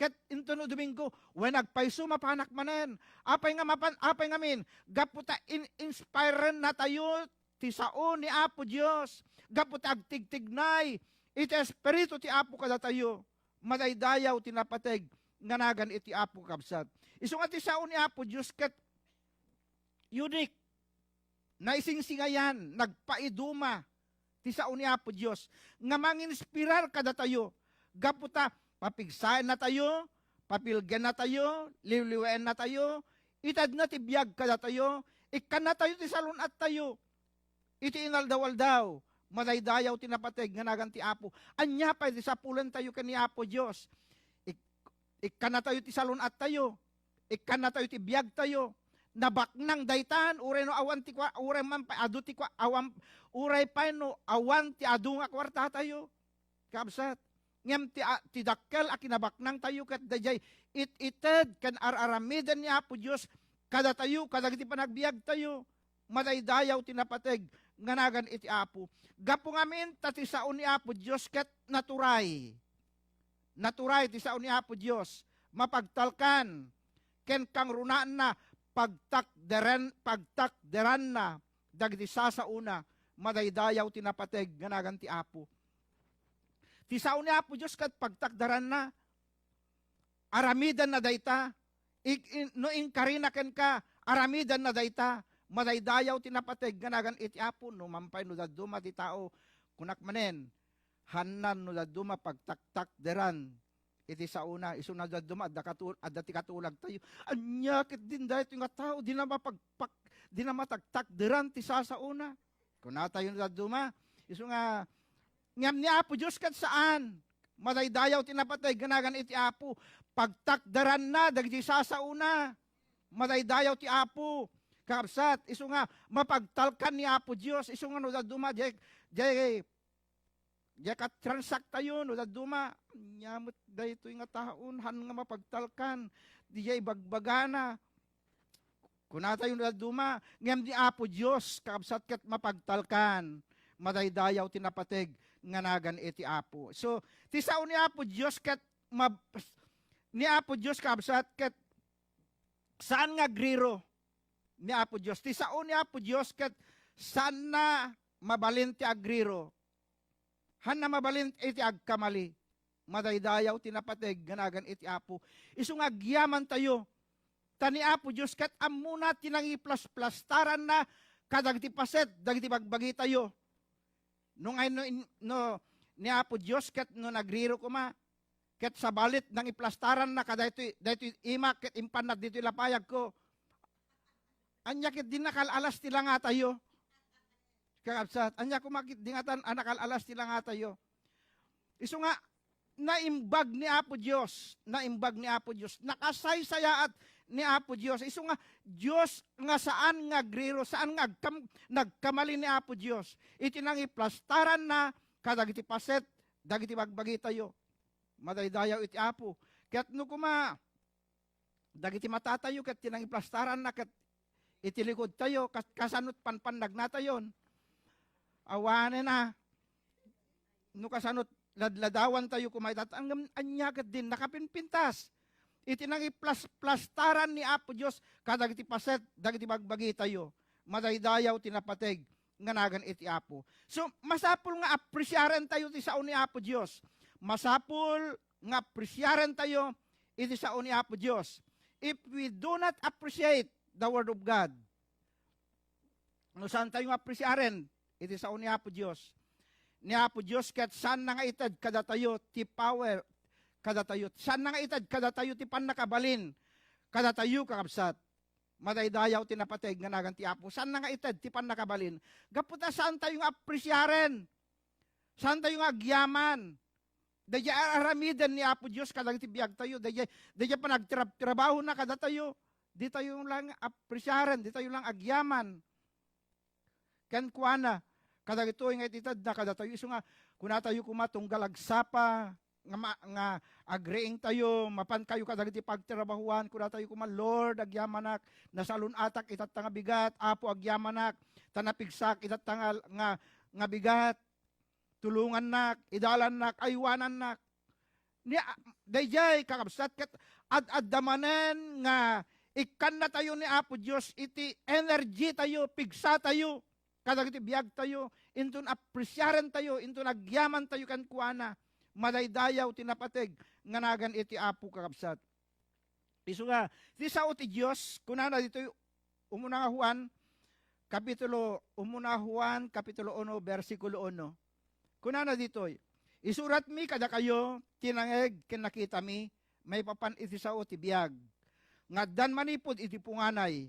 Ket inton no Domingo, "Wen, agpayso, mapanak manen." Apay nga mapan, apay ngamin? Gapu ta in-, inspire-ennatayo ti sao ni Apo Dios. Gapu ta agtigtignay iti Espiritu ti Apo kadatayo. Madaydayaw ti napateg nga nagan iti Apo, kabsat. Isu nga ti sao ni Apo Dios ket unique, naisingsingayan, nagpaiduma ti sao ni Apo Dios nga manginspirar kadatayo gapu ta papigsaennatayo, papilgennatayo, liwliwaennatayo, itedna ti biag kadatayo, ikkannatayo ti salun-attayo. Iti inaldaw-aldaw, madaydayaw ti napateg nga nagan ti Apo. Ania pay ti sapulentayo ken ni Apo Dios? Ik-, ikkannatayo ti salun-attayo. Ikkannatayo ti biagtayo. Nabaknang daytan, uray no awan ti kua-, uray man pay adu ti kua-, awan, uray pay no awan ti adu nga kuartatayo. Kabsat, ngem ti, a, ti dakkel a kinabaknangtayo ket daydiay it-ited ken ar-aramiden ni Apo Dios kadatayo, kadagiti panagbiagtayo. Madaydayaw ti napateg nga nagan iti Apo. Gapu ngamin ta ti sao ni Apo Dios ket naturay. Naturay ti sao ni Apo Dios. Mapagtalkan ken kangrunaanna pagtakderen-, pagtakderanna dagiti sasaona. Madaydayaw ti napateg nga nagan ti Apo. Ti sao ni Apo Dios ket pagtakderanna, aramidenna dayta. Ig-, in-, no inkarina kenka, aramidenna dayta. Madaydayaw ti napateg nga nagan iti Apo. No man pay no dadduma ti tao, kunak manen, hannan no dadduma pagtaktakderan iti saona. Isu no dadduma, adda katul-, adda ti katulagtayo. Ania ketdin daytoy nga tao, dina mapagpak-, dina mataktakderan ti sasaona. Kunatayo no dadduma, isu nga, ngem ni Apo Dios ket saan. Madaydayaw ti napateg nga nagan iti Apo. Pagtakderanna dagiti sasaona. Madaydayaw ti Apo. Kakabsat, isu nga mapagtalkan ni Apo Dios, isu nga no dadduma, diay, diay, diay katransak tayo, no dadduma, nya met daytoy nga taon, han nga mapagtalkan, diay bagbagana. Kuna tayo no dadduma, ngem ni Apo Dios, kakabsat, ket mapagtalkan, madaydayaw ti napateg nga nagan iti Apo. So, ti sao ni Apo Dios ket mab-, ni Apo Dios, kakabsat, ket saan nga agriro ni Apo Dios. Ti sao ni Apo Dios ket saanna mabalin ti agriro. Hanna mabalin iti agkamali. Madaydayaw ti napateg nga nagan iti Apo. Isu nga agyamantayo. Ta ni Apo Dios ket ammona ti nangiplasplastaranna kadagiti paset dagiti bagbagitayo. No ngay no in-, no ni Apo Dios ket no nagriro koma, ket sabali nangiplastarannaka daytoy, daytoy imak ket impannak ditoy lapayagko. Ania ket di nakal-alas ti langatayo? Kakabsat, ania koma ket di ngatan a nakal-alas ti langatayo? Isu nga, naimbag ni Apo Dios, naimbag ni Apo Dios, nakasaysayaat ni Apo Dios. Isu nga, Dios nga saan nga agriro, saan nga agkam-, nagkamali ni Apo Dios. Iti nangiplastaranna kadagiti paset dagiti bagbagitayo. Madaydayaw iti Apo. Ket no koma, dagiti matatayo ket ti nangiplastaranna ket iti likodtayo, kas-, kasano ti panpannagnatayon? Awanen a, no kasano ti ladladawantayo koma ita, ngem ania ket din nakapimpintas iti nangiplasplastaran ni Apo Dios kadagiti paset dagiti bagbagitayo. Madaydayaw ti napateg nga nagan iti Apo. So, masapul nga appreciarentayo ti sao ni Apo Dios. Masapul nga appreciarentayo iti sao ni Apo Dios. If we do not appreciate the Word of God, no saantayo nga appreciaren iti sao ni Apo Dios, ni Apo Dios ket saanna nga ited kadatayo ti power kadatayo. Saanna nga ited kadatayo ti pannakabalin kadatayo, kakabsat. Madaydayaw ti napateg nga nagan ti Apo. Saanna nga ited ti pannakabalin. Gapu ta saantayo nga appreciaren. Saantayo nga agyaman. Daydiay ar-aramiden ni Apo Dios kadagiti biagtayo. Daydiay, daydiay panagtrab-, trabahona kadatayo. Ditayo lang appreciaren, ditayo lang agyaman kenkuana. Kadagitoy nga ititedna kadatayo. Isu nga, kunatayo koma tunggal agsapa, nga ma-, nga agriingtayo, mapankayo kadagiti pagtrabahuan, kunatayo koma, "Lord, agyamanak, nasalun-atak itatta nga bigat, Apo, agyamanak, ta napigsak itatta nga, nga, nga bigat." Tulongannak, idalannak, aywanannak. Ni, a-, daydiay, kakabsat, ket ad-adda manen nga ikkannatayo ni Apo Dios iti energy tayo, pigsa tayo, kadagiti biag tayo, inton appreciaren tayo, inton agyaman tayo kenkuana. Madaydayaw ti napateg nga nagan iti Apo, kakabsat. Isu nga, ti sao ti Dios, kunana ditoy, umuna nga Juan, kapitulo, umuna Juan, kapitulo uno, bersikulo uno. Kunana ditoy, "Isuratmi kadakayo ti nangngeg ken nakitami maipapan iti sao ti biag, nga addan manipud iti punganay.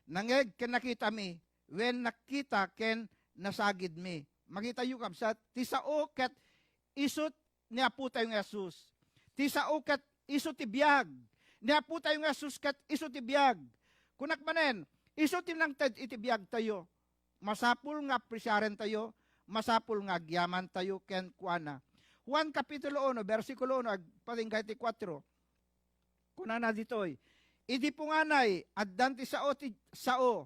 Nangngeg ken nakitami, wen nakita ken nasagidmi." Makitayo, kabsat, ti sao ket isu ni Apotayo nga Jesus. Ti sao ket isu ti biag. Ni Apotayo nga Jesus ket isu ti biag. Kunak manen, isu ti nangted iti biagtayo. Masapul nga apresiarentayo, masapul nga agyamantayo kenkuana. Juan kapitulo uno, bersikulo uno, agpatingga iti kuatro. Kunana ditoy, "Idi punganay, addan ti sao ti sao,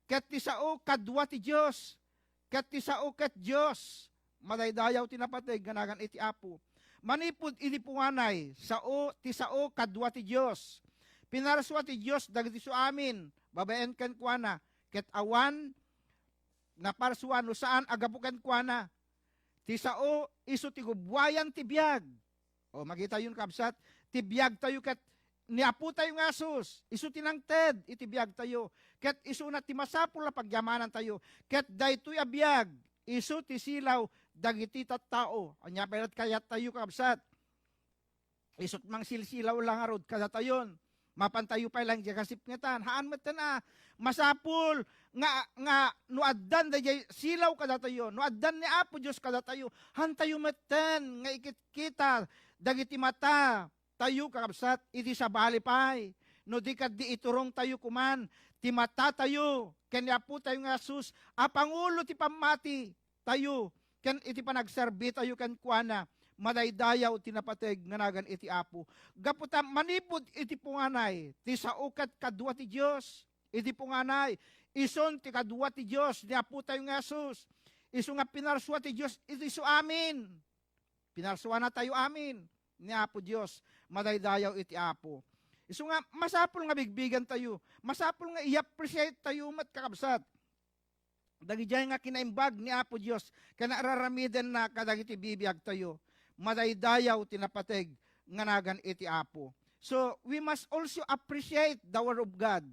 ket ti sao kadua ti Dios, ket ti sao ket Dios." Madaydayaw ti napateg nga nagan iti Apo. Manipud idi punganay, sao, ti sao kadua ti Dios. Pinarsua ti Dios dagiti suamin babaen kenkuana, ket awan naparsua no saan a gapu kenkuana. Ti sao, isu ti gubbuayan ti biag. O, makitayon, kabsat, ti biagtayo ket ni Apotayo nga Jesus, isu ti nangted iti biagtayo, ket isuna ti masapul a pagyamanantayo. Ket daytoy a biag, isu ti silaw dagiti tattao. Ania pay la't kayattayo, kabsat? Isut' mangsilsilaw la ngarud kadatayon. Mapantayo pay lang diay kasipngetan. Haan metten a masapul nga, nga no addan daydiay silaw kadatayo, no addan ni Apo Dios kadatayo, hantayo metten nga ikitkita dagiti matatayo, kakabsat, iti sabali pay. No di kaddi, iturongtayo koman ti matatayo ken ni Apotayo nga Jesus a pangulo ti pammati tayo ken iti panagserbitayo kenkuana, madaydayaw ti napateg nga nagan iti Apo. Gapu ta manipud iti punganay, ti sao ket kadua ti Dios. Iti punganay, isun ti kadua ti Dios ni Apotayo nga Jesus. Isu nga pinarsua ti Dios iti isuamin. Pinarsuanatayo amin ni Apo Dios, madaydayaw iti Apo. Isu nga masapul nga bigbigantayo, masapul nga i-appreciate tayo met, kakabsat, dagidiay nga kinaimbag ni Apo Dios ken ar-aramidenna kadagiti bibiagtayo. Madaydayaw ti napateg nga nagan iti Apo. So, we must also appreciate the Word of God.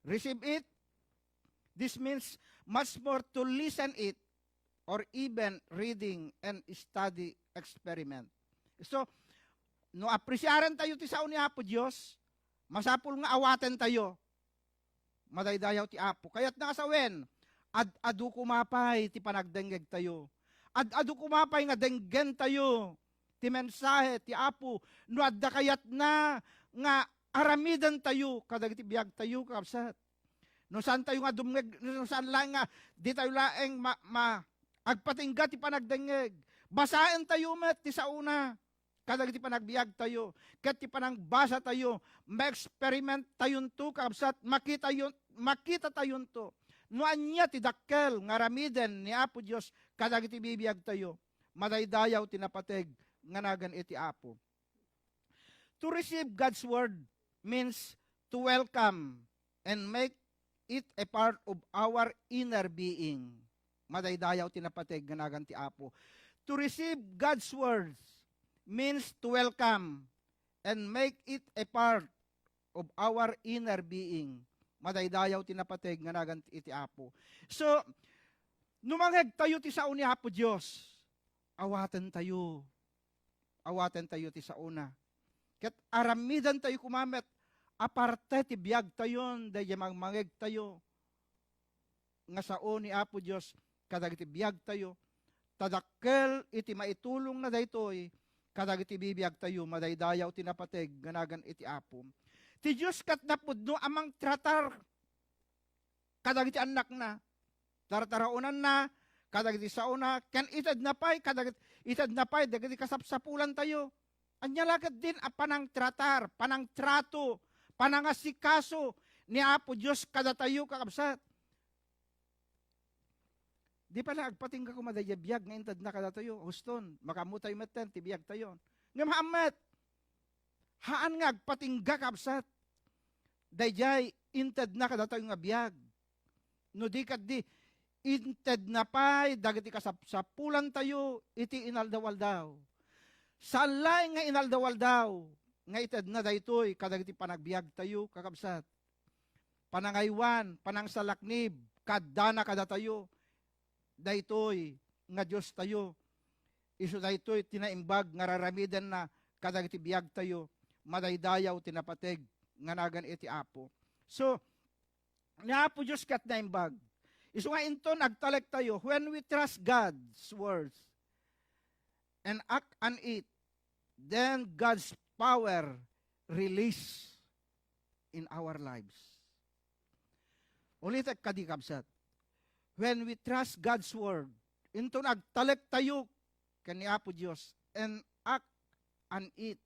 Receive it. This means much more to listen it or even reading and study experiment. So, no apresiaren tayo ti sao ni Apo Dios, masapul nga awaten tayo. Madaydayaw ti Apo. Kayatna a sawen, ad-adu koma pay ti panagdengngegtayo. Ad-adu koma pay nga denggentayo ti mensahe ti Apo no adda kayatna nga aramidentayo kadagiti biagtayo, kakabsat. No saantayo nga dumngeg, no saan laeng nga ditayo laeng ma-, ma-, agpatingga ti panagdengngeg, basaentayo met ti saona kadagiti panagbiagtayo, ket ti panangbasatayo, ma-experiment tayonto, kakabsat, makitayo-, makitatayonto no ania ti dakkel nga aramiden ni Apo Dios kadagiti bibiagtayo. Madaydayaw ti napateg nga nagan iti Apo. To receive God's word means to welcome and make it a part of our inner being. Madaydayaw ti napateg nga nagan ti Apo. To receive God's words means to welcome and make it a part of our inner being. Madaydayaw ti napateg nga nagan iti Apo. So, no mangngegtayo ti sao ni Apo Dios, awatentayo. Awatentayo ti saona. Ket aramidentayo koma met a parte ti biagtayon daydiay mangmangngegtayo nga sao ni Apo Dios kadagiti biagtayo, ta dakkel iti maitulongna daytoy kadagiti bibiagtayo. Madaydayaw ti napateg nga nagan iti Apo. Ti Dios ket napudno a mangtratar kadagiti annakna. Tartaraonanna kadagiti saona, ken itedna pay kadagit-, itedna pay dagiti kasapsapulantayo. Ania la ketdin a panangtratar, panangtrato, panangasikaso ni Apo Dios kadatayo, kakabsat? Di pay la agpatingga koma daydiay biag nga intedna kadatayo, huston, makaammotayo metten ti biagtayon. Ngem haan met, haan nga agpatingga, kabsat, daydiay intedna kadatayo nga biag. No di kaddi, intedna pay dagiti kasapsapulantayo iti inaldaw-aldaw. Saan laeng nga inaldaw-aldaw nga itedna daytoy kadagiti panagbiagtayo, kakabsat. Panangaywan, panangsalaknib, kaddana kadatayo daytoy nga Diostayo. Isu daytoy ti naimbag nga raramidenna kadagiti biagtayo. Madaydayaw ti napateg nga nagan iti Apo. So, ni Apo Dios ket naimbag. Isu nga inton agtalektayo, when we trust God's words and act on it, then God's power release in our lives. Ulitek kadi, kabsat. When we trust God's word, inton agtalektayo ken ni Apo Dios and act on it,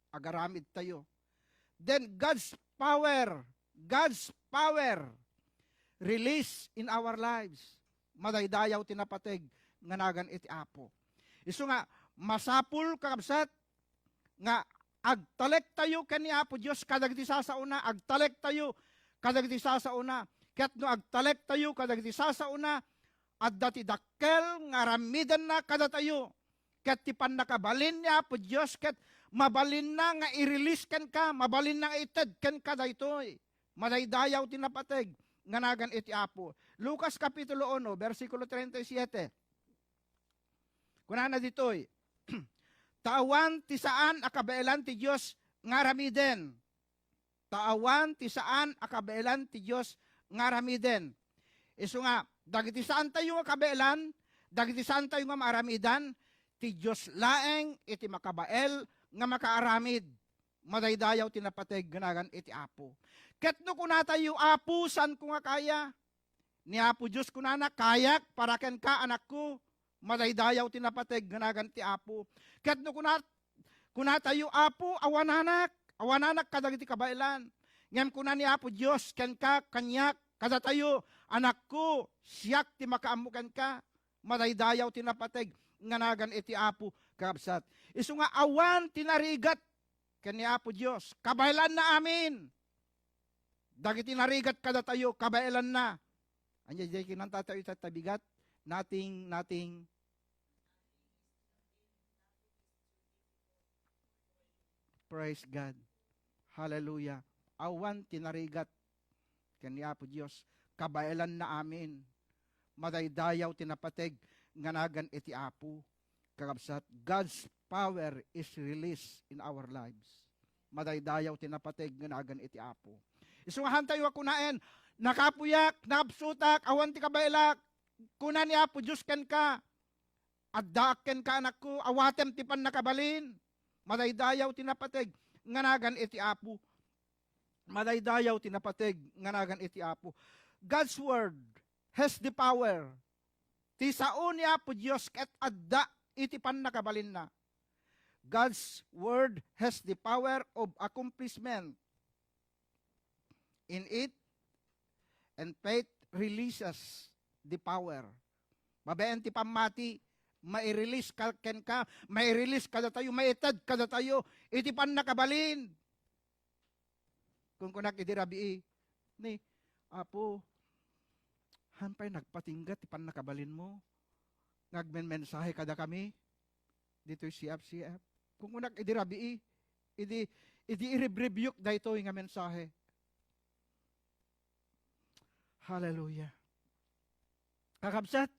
agaramidtayo, then God's power, God's power release in our lives. Madaydayaw ti napateg nga nagan iti Apo. Isu nga, masapul, kakabsat, nga agtalektayo ken ni Apo Dios kadagiti sasaona, agtalektayo kadagiti sasaona. Ket no agtalektayo kadagiti sasaona, adda ti dakkel nga aramidenna kadatayo. Ket ti pannakabalin ni Apo Dios ket mabalinna nga i-release kenka, mabalinna nga ited kenka daytoy. Madaydayaw ti napateg nga nagan iti Apo. Lucas Kapitulo uno, bersikulo treinta y siete. Kunana ditoy, "Ta awan ti saan a kabaelan ti Dios nga aramiden." Ta awan ti saan a kabaelan ti Dios nga aramiden. Isu nga, dagiti saantayo nga kabaelan, dagiti saantayo nga maaramidan, ti Dios laeng iti makabael nga makaaramid. Madaydayaw ti napateg nga nagan iti Apo. Ket no kunatayo, "Apo, saanko nga kaya?" Ni Apo Dios kunana, "Kayak para kenka, anakko." Madaydayaw ti napateg nga nagan ti Apo. Ket no kuna-, kunatayo, "Apo, awananak, awananak kadagiti kabaelan." Ngem kuna ni Apo Dios kenka, kaniak, kadatayo, "Anakko, siak ti makaammo kenka." Madaydayaw ti napateg nga nagan iti Apo, kakabsat. Isu nga awan ti narigat ken ni Apo Dios. Kabaelanna amin. Dagiti narigat kadatayo, kabaelanna. Ania diay kinantatayo ita, tabigat? Nothing, nothing. Praise God. Hallelujah. Awan ti narigat ken ni Apo Dios. Kabaelanna amin. Madaydayaw ti napateg nga nagan iti Apo. Kakabsat, God's power is released in our lives. Madaydayaw ti napateg nga nagan iti Apo. Isu nga haantayo a kunaen, "Nakapuyak, naabsutak, awan ti kabaelak." Kuna ni Apo Dios kenka, "Addaak kenka, anakko, awatem ti pannakabalin." Madaydayaw ti napateg nga nagan iti Apo. Madaydayaw ti napateg nga nagan iti Apo. God's word has the power. Ti sao ni Apo Dios ket adda iti pannakabalinna. God's word has the power of accomplishment in it, and faith releases the power. Babaen ti pammati, mairelease ka kenka, mairelease kadatayo, maited kadatayo iti pannakabalin. Kunkunak idi rabii, ni, "Apo, han pay nagpatingga ti pannakabalinmo nga agmenmensahe kadakami ditoy C F C F?" Kunkunak idi rabii, idi, idi irebribiyok daytoy nga mensahe. Hallelujah. Kakabsat,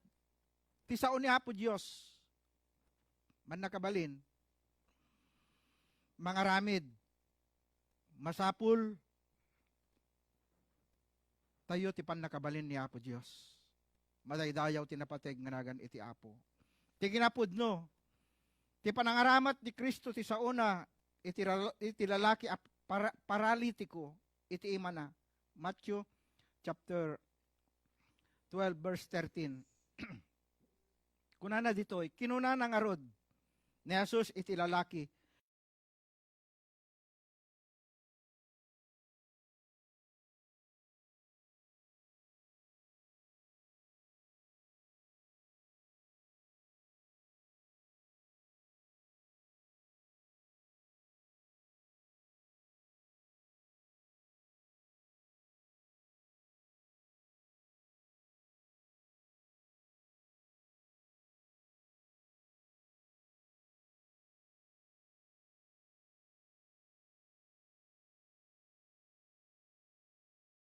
ti sao ni Apo Dios, mannakabalin, mangaramid, masapul tayo ti pannakabalin ni Apo Dios. Madaydayaw ti napateg nga nagan iti Apo. Ti kinapudno, ti panangaramat ni Cristo ti saona iti ral-, iti lalaki a para-, paralitiko iti imana. Matthew chapter twelve, verse thirteen. Kunana ditoy, kinunana ngarud ni Jesus iti lalaki,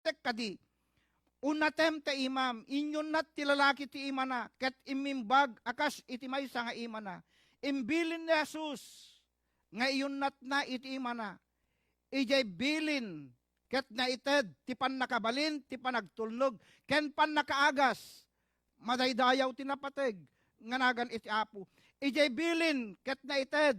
Tek kadi, "Unnatem ta imam." Inyunnat ti lalaki ti imana, ket immimbag a kas iti maysa nga imana. Imbilin ni Jesus nga iyunnatna iti imana. Idiay bilin ket naited ti pannakabalin ti panagtulnog ken pannakaagas. Madaydayaw ti napateg nga nagan iti Apo. Idiay bilin ket naited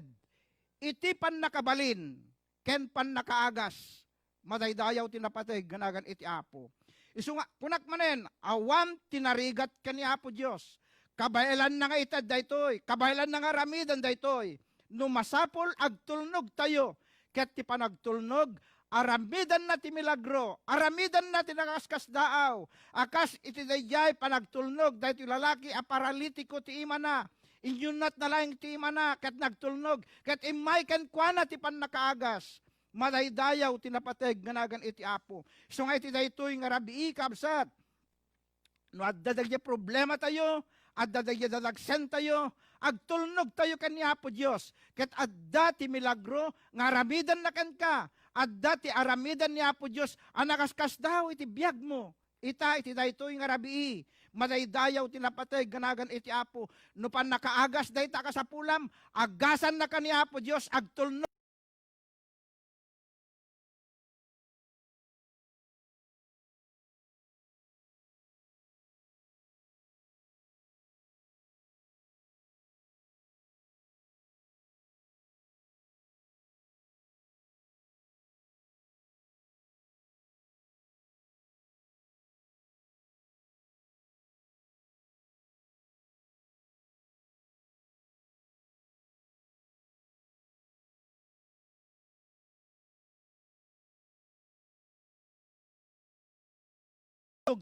iti pannakabalin ken pannakaagas. Madaydayaw ti napateg nga nagan iti Apo. Isu nga, kunak manen, awan ti narigat ken ni Apo Dios. Kabaelanna nga ited daytoy, kabaelanna nga aramiden daytoy. No masapul, agtulnog tayo. Ket ti panagtulnog, aramidenna ti milagro, aramidenna ti nakaskasdaaw. A kas iti daydiay panagtulnog daytoy lalaki a paralitiko ti imana. Inyunnatna laeng ti imana ket nagtulnog, ket immay kenkuana ti pannakaagas. Madaydayaw ti napateg nga nagan iti Apo. Isu nga iti daytoy nga rabii, kabsat, no adda dagiti problematayo, adda dagiti dadagsentayo, agtulnogtayo ken ni Apo Dios, ket adda ti milagro nga aramidenna kenka. Adda ti aramiden ni Apo Dios a nakaskasdaaw iti biagmo. Ita, iti daytoy nga rabii, madaydayaw ti napateg nga nagan iti Apo. No pannakaagas dayta a kasapulam, agasannaka ni Apo Dios, agtulnog.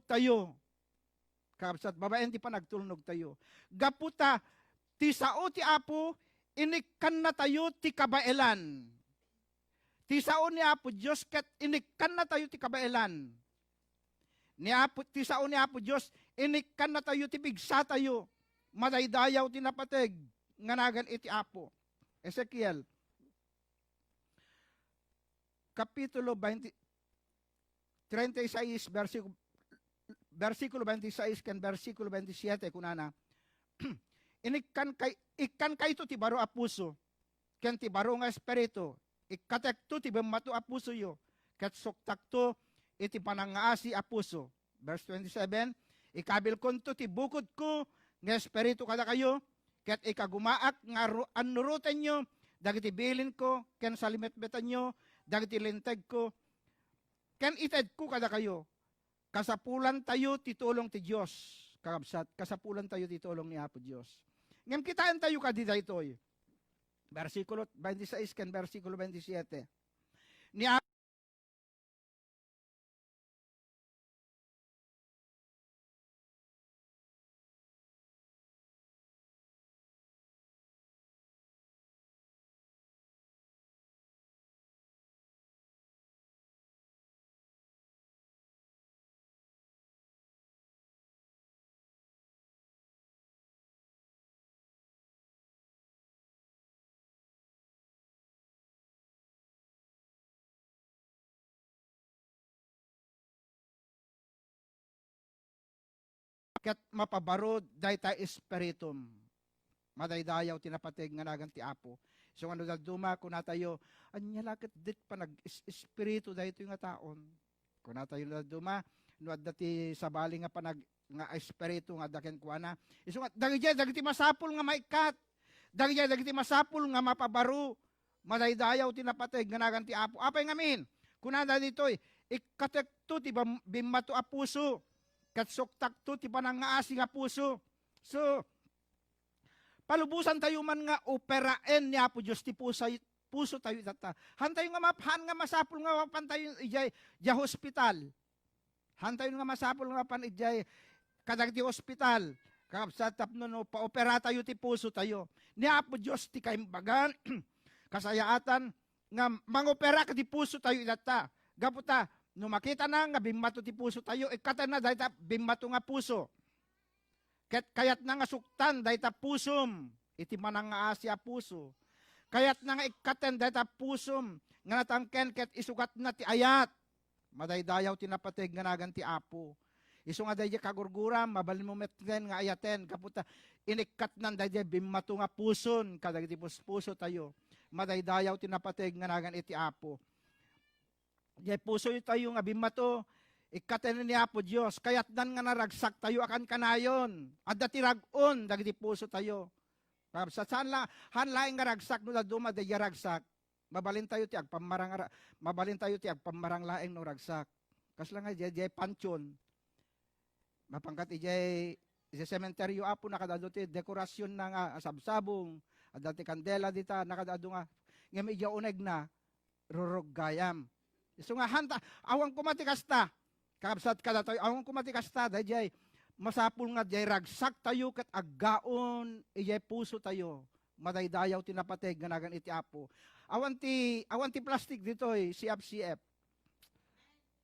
tayo. Kakabsat, babaen ti panagtulnog tayo. Gapu ta, ti sao ti Apo, inikkannatayo ti kabaelan. Ti sao ni Apo Dios ket inikkannatayo ti kabaelan. Ni Apo, ti sao ni Apo Dios, inikkannatayo ti pigsatayo. Madaydayaw ti napateg nga nagan iti Apo. Ezekiel, Kapitulo twenty, treinta y seis, versiku-, bersikulo twenty y seis ken bersikulo twenty y siete, kunana, "Inikkan kay-, ikkan kayto ti baro a puso, ken ti baro nga espiritu, ikkatekto ti bemmato a pusoyo, ket suktakto iti panangngaasi a puso." Verse twenty-seven, "Ikabilkonto ti bukodko nga espiritu kadakayo, ket ikagumaak nga ru-, annurotenyo dagiti bilinko, ken salimetmetanyo dagiti lintegko, ken itedko kadakayo." Kasapulantayo ti tulong ti Dios, kakabsat. Kasapulantayo ti tulong ni Apo Dios. Ngem kitaentayo kadi daytoy. Bersikulo twenty-six ken bersikulo twenty-siete. Ni ket mapabaro dayta espiritum. Madaydayaw ti napateg nga nagan ti Apo. Isu nga no dadduma, kunatayo, "Ania la ket dit panag-es-, espiritu daytoy nga taon?" Kunatayo no dadduma, no adda ti sabali nga panag-, nga espiritu nga adda kenkuana. Isu nga, dagidiay dagiti masapul nga maikkat. Dagidiay dagiti masapul nga mapabaro. Madaydayaw ti napateg nga nagan ti Apo. Apay ngamin? Kunana ditoy, "Ikkatekto ti bam-, bimmato a puso, ket suktakto ti panangngaasi nga puso." So, palubosantayo man nga operaen ni Apo Dios ti pusay-, pusotayo itatta. Hantayo nga map-, haan nga masapul nga mapantayo idiay, idiay hospital. Hantayon nga masapul nga mapan idiay kadagiti ospital, kakabsat, tapno no paoperatayo ti pusotayo. Ni Apo Dios ti kaimbagan, kasayaatan nga mangopera kadagiti pusotayo itatta. Gapu ta, no makitana nga bimmato ti pusotayo, ikkatenna dayta bimmato nga puso. Ket kayatna nga suktan dayta pusom iti manangngaasi a puso. Kayatna nga ikkaten dayta pusom nga natangken ket isugatna ti ayat. Madaydayaw ti napateg nga nagan ti Apo. Isu nga daydiay kagurguram, mabalinmo metten nga ayaten, gapu ta inikkatnan daydiay bimmato nga puson kadagiti puspusotayo. Madaydayaw ti napateg nga nagan iti Apo. Diay pusotayo nga bimmato, ikkaten ni Apo Dios, kayatnan nga naragsaktayo a kankanayon. Adda ti rag-on dagiti pusotayo. Kabsat, saan la-, han laeng nga ragsak no dadduma daydiay ragsak. Mabalintayo ti agpammarang-, mabalintayo ti agpammarang laeng no ragsak. Kasla nga diay, diay pantion. Mapangkat idiay, idiay sementeryo, Apo, nakadado ti dekorasionna nga sabsabong, adda ti kandela dita, nakadado nga, ngem idiay unegna, ruruggayam. Isu nga hanta, awan koma ti kasta. Kabsat kadatayo, awan koma ti kasta, daydiay, masapul nga diay ragsaktayo ket aggaon idiay pusotayo. Madaydayaw ti napateg nga nagan iti Apo. Awan ti, awan ti plastik ditoy, C F C F.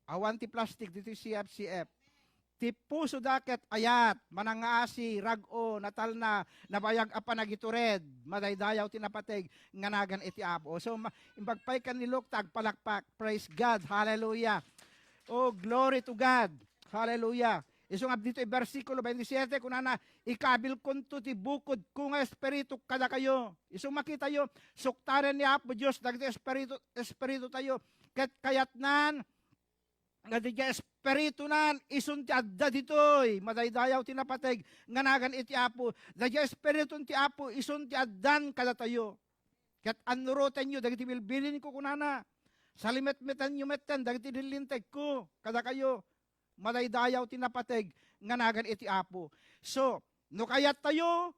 Awan ti plastik ditoy C F C F. Ti pusoda ket ayat, manangngaasi, rag-o, natalna, nabayag a panagitured, madaydayaw ti napateg nga nagan iti Apo. So, ma-, imbag pay ken ni Luke ta agpalakpak. Praise God. Hallelujah. Oh, glory to God. Hallelujah. Isu nga ditoy bersikulo twenty-siete, kunana, "Ikabilkonto ti bukodko nga espiritu kadakayo." Isu makitayo, suktanen ni Apo Dios dagiti espiritu, espiritutayo. Ket kayatnan nga daydiay espirituna, isun ti adda ditoy. Madaydayaw ti napateg nga nagan iti Apo. Daydiay espiritun ti Apo, isun ti addan kadatayo. Ket annurotenyo dagiti bilbilinko, kunana. Salimetmetanyo metten dagiti linlintegko kadakayo. Madaydayaw ti napateg nga nagan iti Apo. So, no kayattayo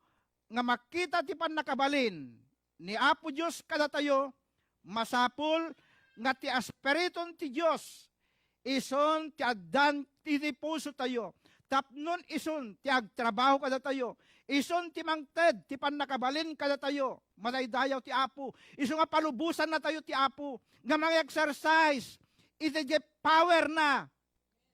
nga makita ti pannakabalin ni Apo Dios kadatayo, masapul nga ti Espiritun ti Dios Isun ti addan iti pusotayo. Tapnon isun ti agtrabaho kadatayo. Isun ti mangted ti pannakabalin kadatayo. Madaydayaw ti Apo. Isu nga palubosannatayo ti Apo nga mangexercise iti di power na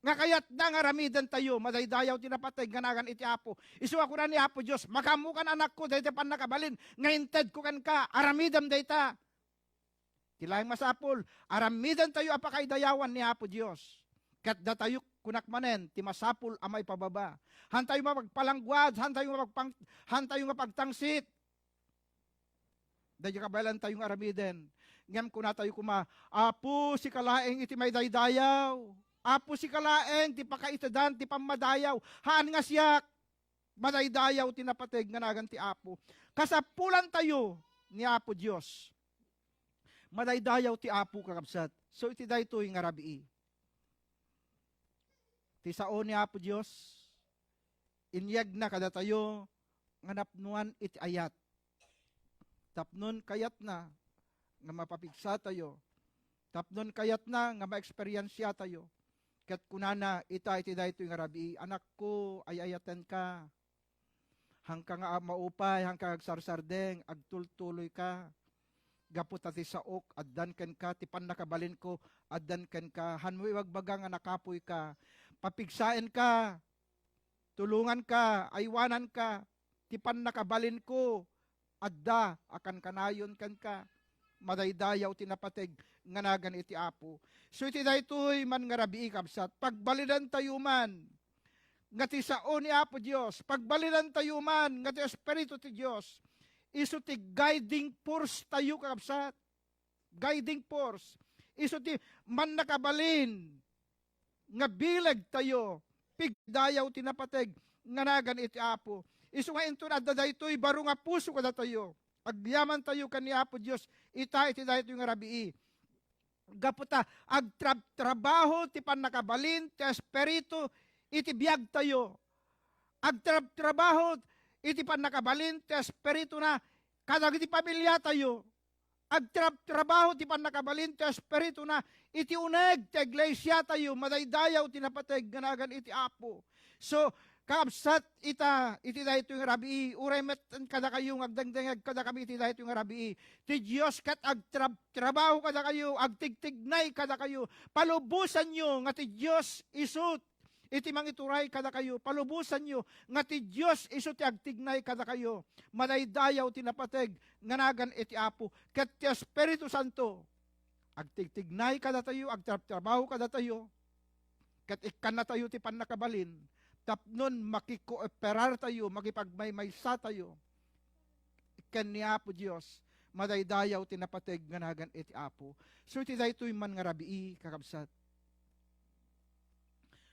nga kayatna nga aramidentayo. Madaydayaw ti napateg nga nagan iti Apo. Isu a kuna ni Apo Dios, "Makaammokan, anakko, dayta pannakabalin nga intedko kenka. Aramidem dayta." Ti laeng masapul, aramidentayo a pakaidayawan ni Apo Dios. Ket datayo, kunak manen, ti masapul a maipababa. Hantayo mapagpalangguad, hantayo mapagpang-, hantayo mapagtangsit. Daydi kabaelantayo nga aramiden. Ngem kunatayo koma, "Apo, sika laeng iti maidaydayaw. Apo, sika laeng ti pakaitedan ti pammadayaw. Haan nga siak." Madaydayaw ti napateg nga nagan ti Apo. Kasapulantayo ni Apo Dios. Madaydayaw ti Apo, kakabsat. So, iti daytoy nga rabii, ti sao ni Apo Dios, inyegna kadatayo nga napnoan iti ayat. Tapnon kayatna nga mapapigsatayo, tapnon kayatna nga maeksperiensiatayo. Ket kunana ita iti daytoy nga rabii, "Anakko, ay-ayatenka. Hanka nga maupay, hanka nga agsarsardeng, agtultuloyka. Gapu ta ti saok, addan kenka, ti pannakabalinko, addan kenka. Hanmo ibagbaga nga nakapoyka. Papigsaenka, tulonganka, aywananka. Ti pannakabalinko, adda a kankanayon kenka." Madaydayaw ti napateg nga nagan iti Apo. So, iti daytoy man nga rabii, kabsat, pagbalinentayo man nga ti sao ni Apo Dios, pagbalinentayo man nga ti Espiritu ti Dios, isu ti guiding force tayo, kakabsat. Guiding force. Isu ti mannakabalin nga bileg tayo, pigdayaw ti napateg nga nagan iti Apo. Isu nga inton adda daytoy baro nga puso kadatayo, agyamantayo ken ni Apo Dios ita iti daytoy nga rabii. Gapu ta agtrabtrabaho ti pannakabalin ti Espiritu iti biagtayo. Agtrabtrabaho iti pannakabalin ti Espirituna kadagiti pamiliatayo. Agtrabtrabaho ti pannakabalin ti Espirituna iti uneg ti iglesiatayo. Madaydayaw ti napateg nga nagan iti Apo. So, kakabsat ita, iti daytoy nga rabii, uray met kadakayo nga agdengdengngeg kadakami iti daytoy nga rabii, ti Dios ket agtrabtrabaho kadakayo, agtigtignay kadakayo. Palubosanyo nga ti Dios isu iti mangituray kadakayo. Palubosanyo nga ti Dios isu ti agtignay kadakayo. Madaydayaw ti napateg nga nagan iti Apo, ket ti Espiritu Santo agtigtignay kadatayo, agtrabtrabaho kadatayo, ket ikkannatayo ti pannakabalin tapnon makikooperartayo, makipagmaymaysatayo ken ni Apo Dios. Madaydayaw ti napateg nga nagan iti Apo. So, iti daytoy man nga rabii, kakabsat,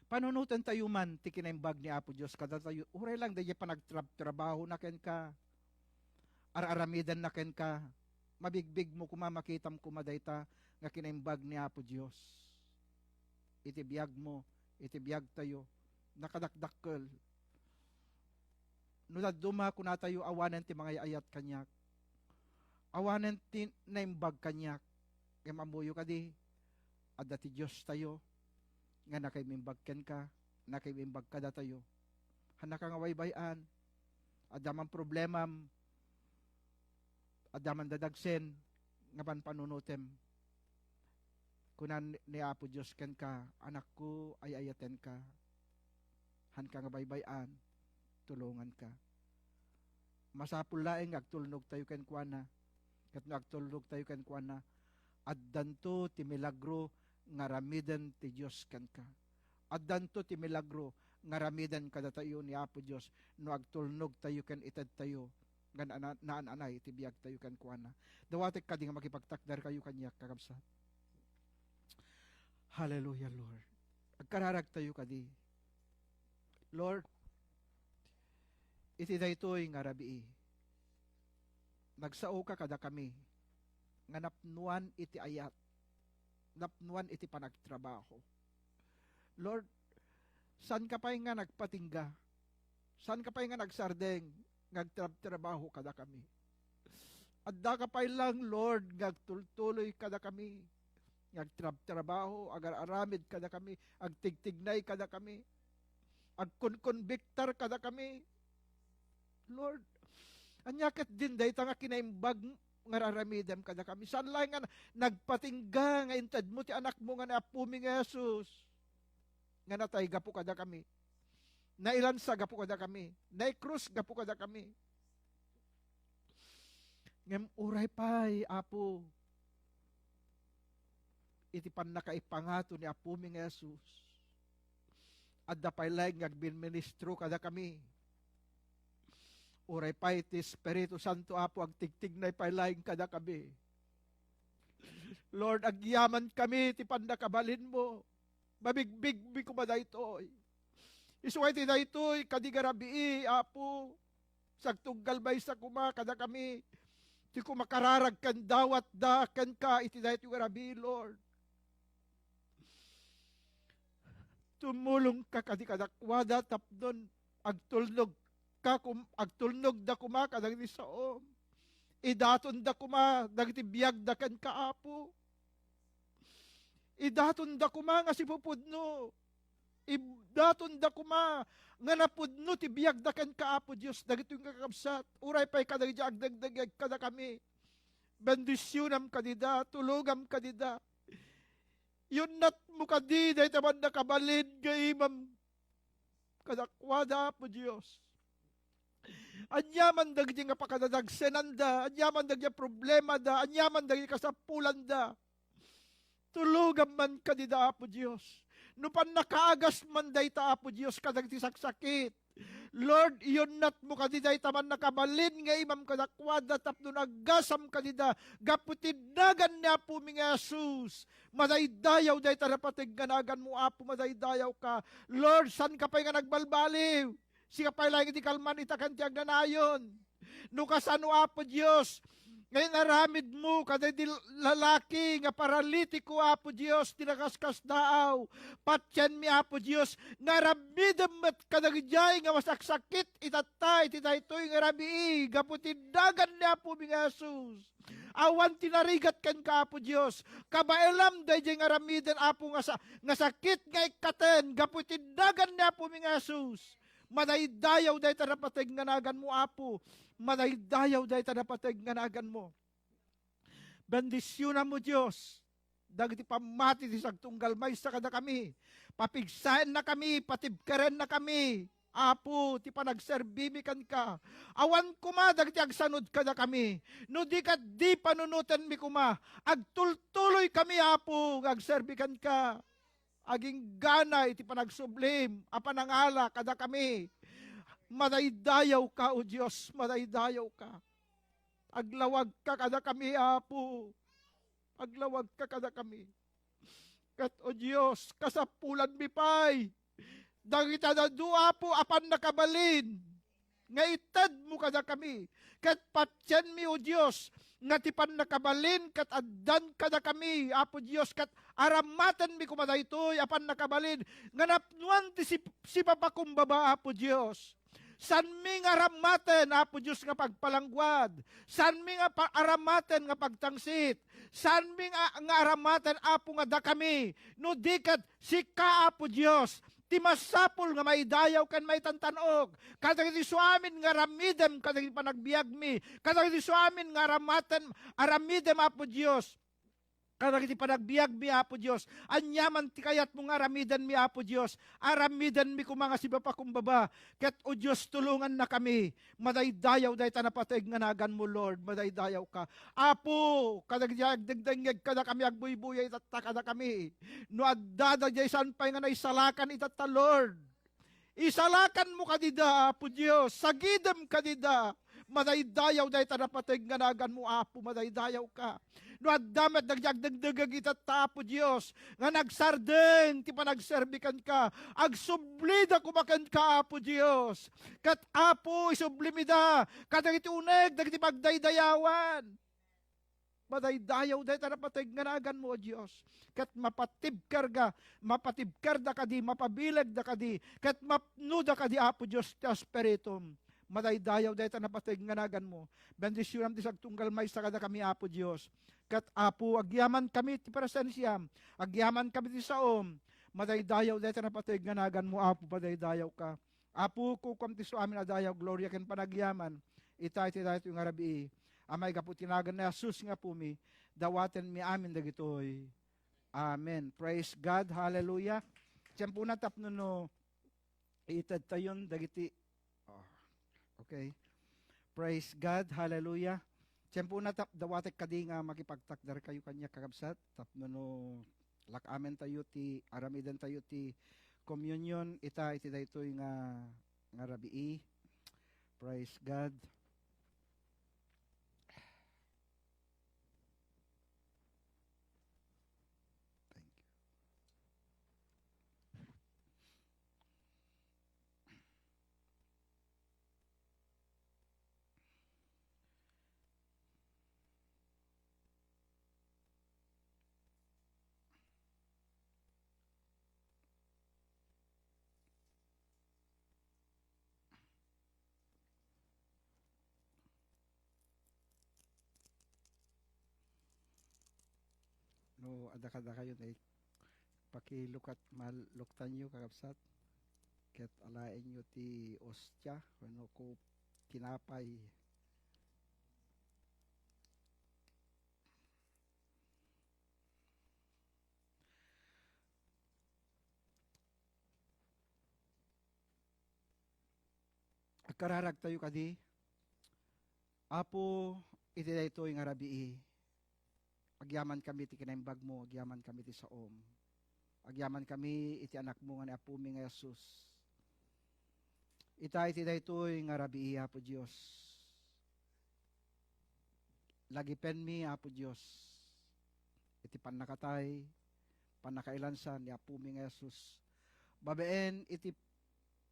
panunotentayo man ti kinaimbag ni Apo Dios kadatayo. Uray lang daydiay panagtrabtrabahona kenka, ar-aramidenna kenka, mabigbigmo koma, makitam koma dayta nga kinaimbag ni Apo Dios iti biagmo, iti biagtayo. Nakadakdakkel. No dadduma, kunatayo, awanen ti mangay-ayat kaniak. Awanen ti naimbag kaniak. Ngem ammoyo kadi, adda ti Diostayo nga nakaimbag kenka, nakaimbag kadatayo. Hannaka nga baybay-an, adda man problemam, adda man dadagsen nga panpanunotem. Kuna ni Apo Dios kenka, "Anakko, ay-ayatenka. Hanka nga baybay-an, tulonganka." Masapul laeng nga agtulnogtayo kenkuana. Ket no agtulnogtayo kenkuana, addanto ti milagro nga aramiden ti Dios kenka. Addanto ti milagro nga aramiden kadatayo ni Apo Dios no agtulnogtayo ken itedtayo nga naan-, naan-anay ti biagtayo kenkuana. Dawatek kadi nga makipagtakderkayo kaniak, kakabsat. Hallelujah, Lord. Agkararagtayo kadi. Lord, iti daytoy nga rabii, nagsaoka kadakami nga napnuan iti ayat, napnuan iti panagtrabaho. Lord, saanka pay nga nagpatingga, saanka pay nga nagsardeng nga agtrabtrabaho kadakami. Addaka pay lang, Lord, nga agtultuloy kadakami. nga agtrabtrabaho, agar-aramid kadakami, agtigtignay kadakami, agkunkunbiktar kadakami. Lord, ania ketdin dayta nga kinaimbag nga ar-aramidem kadakami? Saan laeng nga nagpatingga nga intedmo ti Anakmo nga ni Apomi nga Jesus, nga natay gapu kadakami, nailansa gapu kadakami, naikrus gapu kadakami. Ngem uray pay, Apo, iti pannakaipangato ni Apomi nga Jesus, adda pay laeng nga agminministro kadakami. Uray pay ti Espiritu Santo, Apo, agtigtignay pay laeng kadakami. Lord, agyamankami ti pannakabalinmo. Mabigbigmi koma daytoy. Isu nga iti daytoy kadi nga rabii, Apo, sagtunggal maysa koma kadakami ti kumakararag ken dawatda kenka iti daytoy nga rabii, Lord. Tumulongka kadi kadakuada tapno agtulnogka kom-, agtulnogda koma kadagiti saom. Idatonda koma dagiti biagda kenka, Apo. Idatonda koma nga sipupudno. Idatonda koma nga napudno ti biagda kenka, Apo Dios, dagitoy nga kakabsat. Uray pay kadagiti agdengdengngeg kadakami. Bendisionam kadida, tulongam kadida. Yunnatmo kadi dayta pannakabalin nga imam kadakuada, Apo Dios. Aniaman dagiti nga pakadadagsenanda, aniaman dagiti problemada, aniaman dagiti kasapulanda. Tulongam man kadida, Apo Dios. No pannakaagas man dayta, Apo Dios, kadagiti saksakit, Lord, yunnatmo kadi dayta pannakabalin nga imam kadakuada tapno naggasam kadida gapu ti nagan ni Apomi nga Jesus. Madaydayaw dayta napateg nga naganmo, Apo, madaydayawka. Lord, saanka pay nga nagbalbaliw. Sika pay laeng ti kalman ita ken ti agnanayon. No kasano, Apo Dios, nga inaramidmo kadagiti lalaki nga paralitiko, Apo Dios, ti nakaskasdaaw, patienmi, Apo Dios, nga aramidem met kadagijay nga masaksakit itatta iti daytoy nga rabii gapu ti nagan ni Apomi nga Jesus. Awan ti narigat kenka, Apo Dios. Kabaelam dayjay nga aramiden, Apo, nga sa-, nga sakit nga ikkaten gapu iti nagan ni Apomi nga Jesus. Madaydayaw dayta napateg nga naganmo, Apo. Madaydayaw dayta napateg nga naganmo. Bendisionanmo, Dios, dagiti pammati ti sagtunggal maysa kadakami. Papigsaennakami, patibkerennakami, Apo, ti panagserbimi kenka. Awan koma dagiti agsanud kadakami. No di ket di panunotenmi koma, agtultuloykami, Apo, nga agserbi kenka. Aginggana iti panagsublim a panangala kadakami. Madaydayawka, O Dios, madaydayawka. Aglawagka kadakami, Apo. Aglawagka kadakami. Ket, O Dios, kasapulanmi pay dagiti adu, Apo, a pannakabalin nga itedmo kadakami. Ket patienmi, O Dios, nga ti pannakabalin ket addan kadakami, Apo Dios, ket aramatenmi koma daytoy a pannakabalin nga napnoan ti sip-, sipapakumbaba, Apo Dios. Saanmi nga aramaten, Apo Dios, nga pagpalangguad. Saanmi nga pa-, aramaten nga pagtangsit. Saanmi nga, nga aramaten, Apo, nga dakami. No di ket sika, Apo Dios, ti masapul nga maidayaw ken maitantan-ok kadagiti isuamin nga aramidem kadagiti panagbiagmi, kadagiti isuamin nga aramaten, aramidem, Apo Dios, kadagiti panagbiagmi, Apo Dios. Aniaman ti kayatmo nga aramidenmi, Apo Dios, aramidenmi koma nga sipapakumbaba. Ket, O Dios, tulongannakami. Madaydayaw dayta napateg nga naganmo, Lord. Madaydayawka. Apo, kadagiti agdengdengngeg kadakami, agbuybuya itatta kadakami. No adda daydiay saan pay nga naisalakan itatta, Lord, isalakanmo kadida, Apo Dios. Sagidem kadida. Madaydayaw dayta napateg nga naganmo, Apo. Madaydayawka. No adda met dagiti agdengdengngeg itatta, Apo Dios, nga nagsardeng ti panagserbi kenka, agsublida koma kenka, Apo Dios. Ket, Apo, isublimi da kadagiti uneg dagiti pagdaydayawan. Madaydayaw dayta napateg nga naganmo, O Dios. Ket mapatibkerda, mapatibkerda kadi, mapabilegda kadi, ket mapnoda kadi, Apo Dios, ti Espiritum. Madaydayaw dayta napateg nga naganmo. Bendisionam ti sagtunggal maysa kadakami, Apo Dios. Ket, Apo, agyamankami ti presensiam, agyamankami ti saom. Madaydayaw dayta napateg nga naganmo, Apo, padaydayawka. Apo, kukuam ti suamin a dayaw, gloria ken panagyaman. Ita iti daytoy nga rabii. Amay gapu ti nagan ni Jesus nga Apumi, dawatenmi amin dagitoy. Amen. Praise God. Hallelujah. Tiempona tapno no itedtayon dagiti, oh, okay. Praise God. Hallelujah. Tiempona tap-, dawatek kadi nga makipagtakder kayo kaniak, kakabsat, tapno no lak-amen tayo ti, aramiden tayo ti communion ita iti daytoy nga, nga rabii. Praise God. Thank you. No, adda kadakayo, pakilukat, maluktanyo, kakabsat, ket alaenyo ti ostia wenno kup, tinapay. Agkararagtayo kadi, Apo, iti daytoy nga rabii, agyamankami iti kinaimbagmo, agyamankami iti saom, agyamankami iti Anakmo nga ni Apomi nga Jesus. Ita iti daytoy nga rabii, Apo Dios, lagipenmi, Apo Dios, iti pannakatay, pannakailansa ni Apomi nga Jesus, babaen iti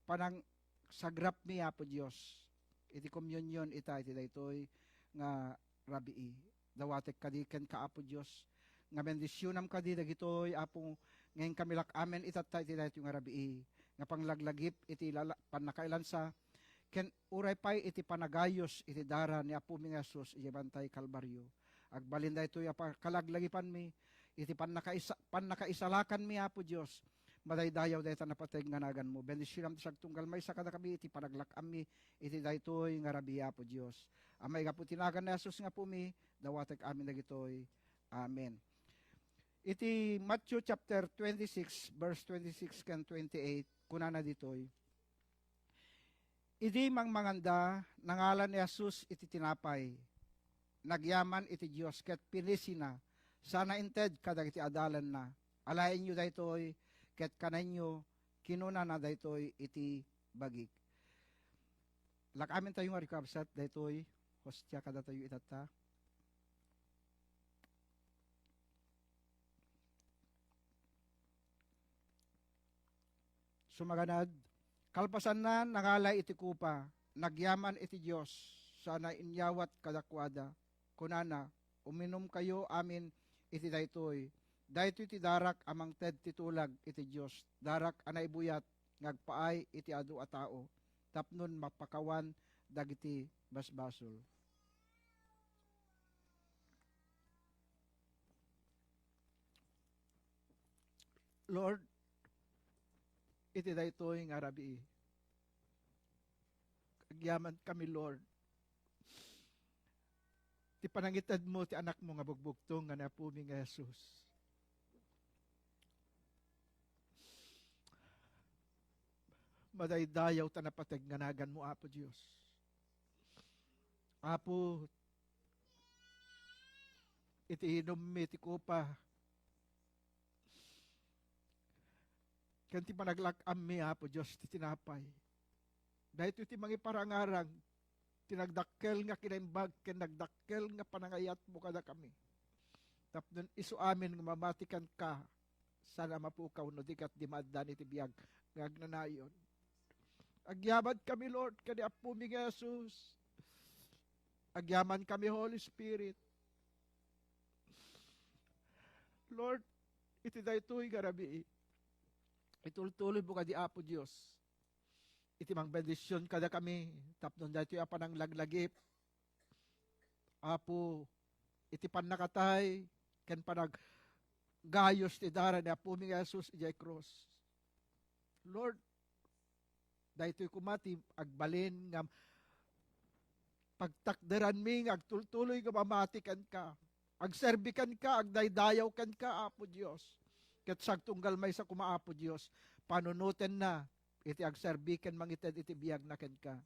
panangsagrapmi, Apo Dios, iti communion ita iti daytoy nga rabii. Dawatek kadi kenka, Apo Dios, nga bendisionam kadi dagitoy, Apo, nga inkami lak-amen itatta iti daytoy nga rabii, nga panglaglagip iti lala-, pannakailansa, ken uray pay iti panagayos iti dara ni Apomi nga Jesus idiay Bantay Kalbario. Agbalin daytoy a pakalaglagipanmi iti pannakaisa-, pannakaisalakanmi, Apo Dios. Madaydayaw dayta napateg nga naganmo. Bendisionam ti sagtunggal maysa kadakami iti panaglak-ammi iti daytoy nga rabii, Apo Dios. Amay gapu ti nagan ni Jesus nga Apumi, dawatek amin dagitoy. Amen. Iti Matthew chapter twenty-six, verse twenty-six ken twenty-eight, kunana ditoy, Idi mangmanganda, nangala ni Jesus iti tinapay, nagyaman iti Dios ket pinisina, sana inted kadagiti adalanna. Alaenyo daytoy, ket kanenyo, kinunana daytoy iti bagik. Lak-amen tayo nga, rikabsat, daytoy, hostia kadatayo itatta. Sumaganad, kalpasanna, nangala iti kopa, nagyaman iti Dios, sana inyawat kadakuada. Kunana, "Uminumkayo amin iti daytoy. Daytoy ti darak a mangted ti tulag iti Dios, darak a naibuyat nga agpaay iti adu a tao, tapnon mapakawan dagiti basbasol." Lord, iti daytoy nga rabii, agyamankami, Lord, ti panangitedmo ti Anakmo nga bugbugtong nga ni Apumi nga Jesus. Madaydayaw ta napateg nga naganmo, Apo Dios. Apo, iti inummi ti kopa, ken ti panaglak-ammi, Apo Dios, ti tinapay, daytoy ti mangiparangarang ti nagdakkel nga kinaimbag ken nagdakkel nga panangayatmo kadakami. Tapno isu amin nga mamati kenka, sana mapukaw no di ket di maaddan iti biag nga agnanayon. Agyamankami, Lord, ken ni Apumi nga Jesus. Agyamankami, Holy Spirit. Lord, iti daytoy nga rabii, itultuloymo kadi, Apo Dios, iti mangbendision kadakami tapno daytoy a pananglaglagip, Apo, iti pannakatay ken panaggayos ti dara ni Apomi nga Jesus idiay krus. Lord, daytoy koma ti agbalin nga pagtakderanmi nga agtultuloy nga mamati kenka, agserbi kenka, agdaydayaw kenka, Apo Dios. Ket sagtunggal maysa koma, Apo Dios, panunotenna iti agserbi ken mangited iti biagna kenka.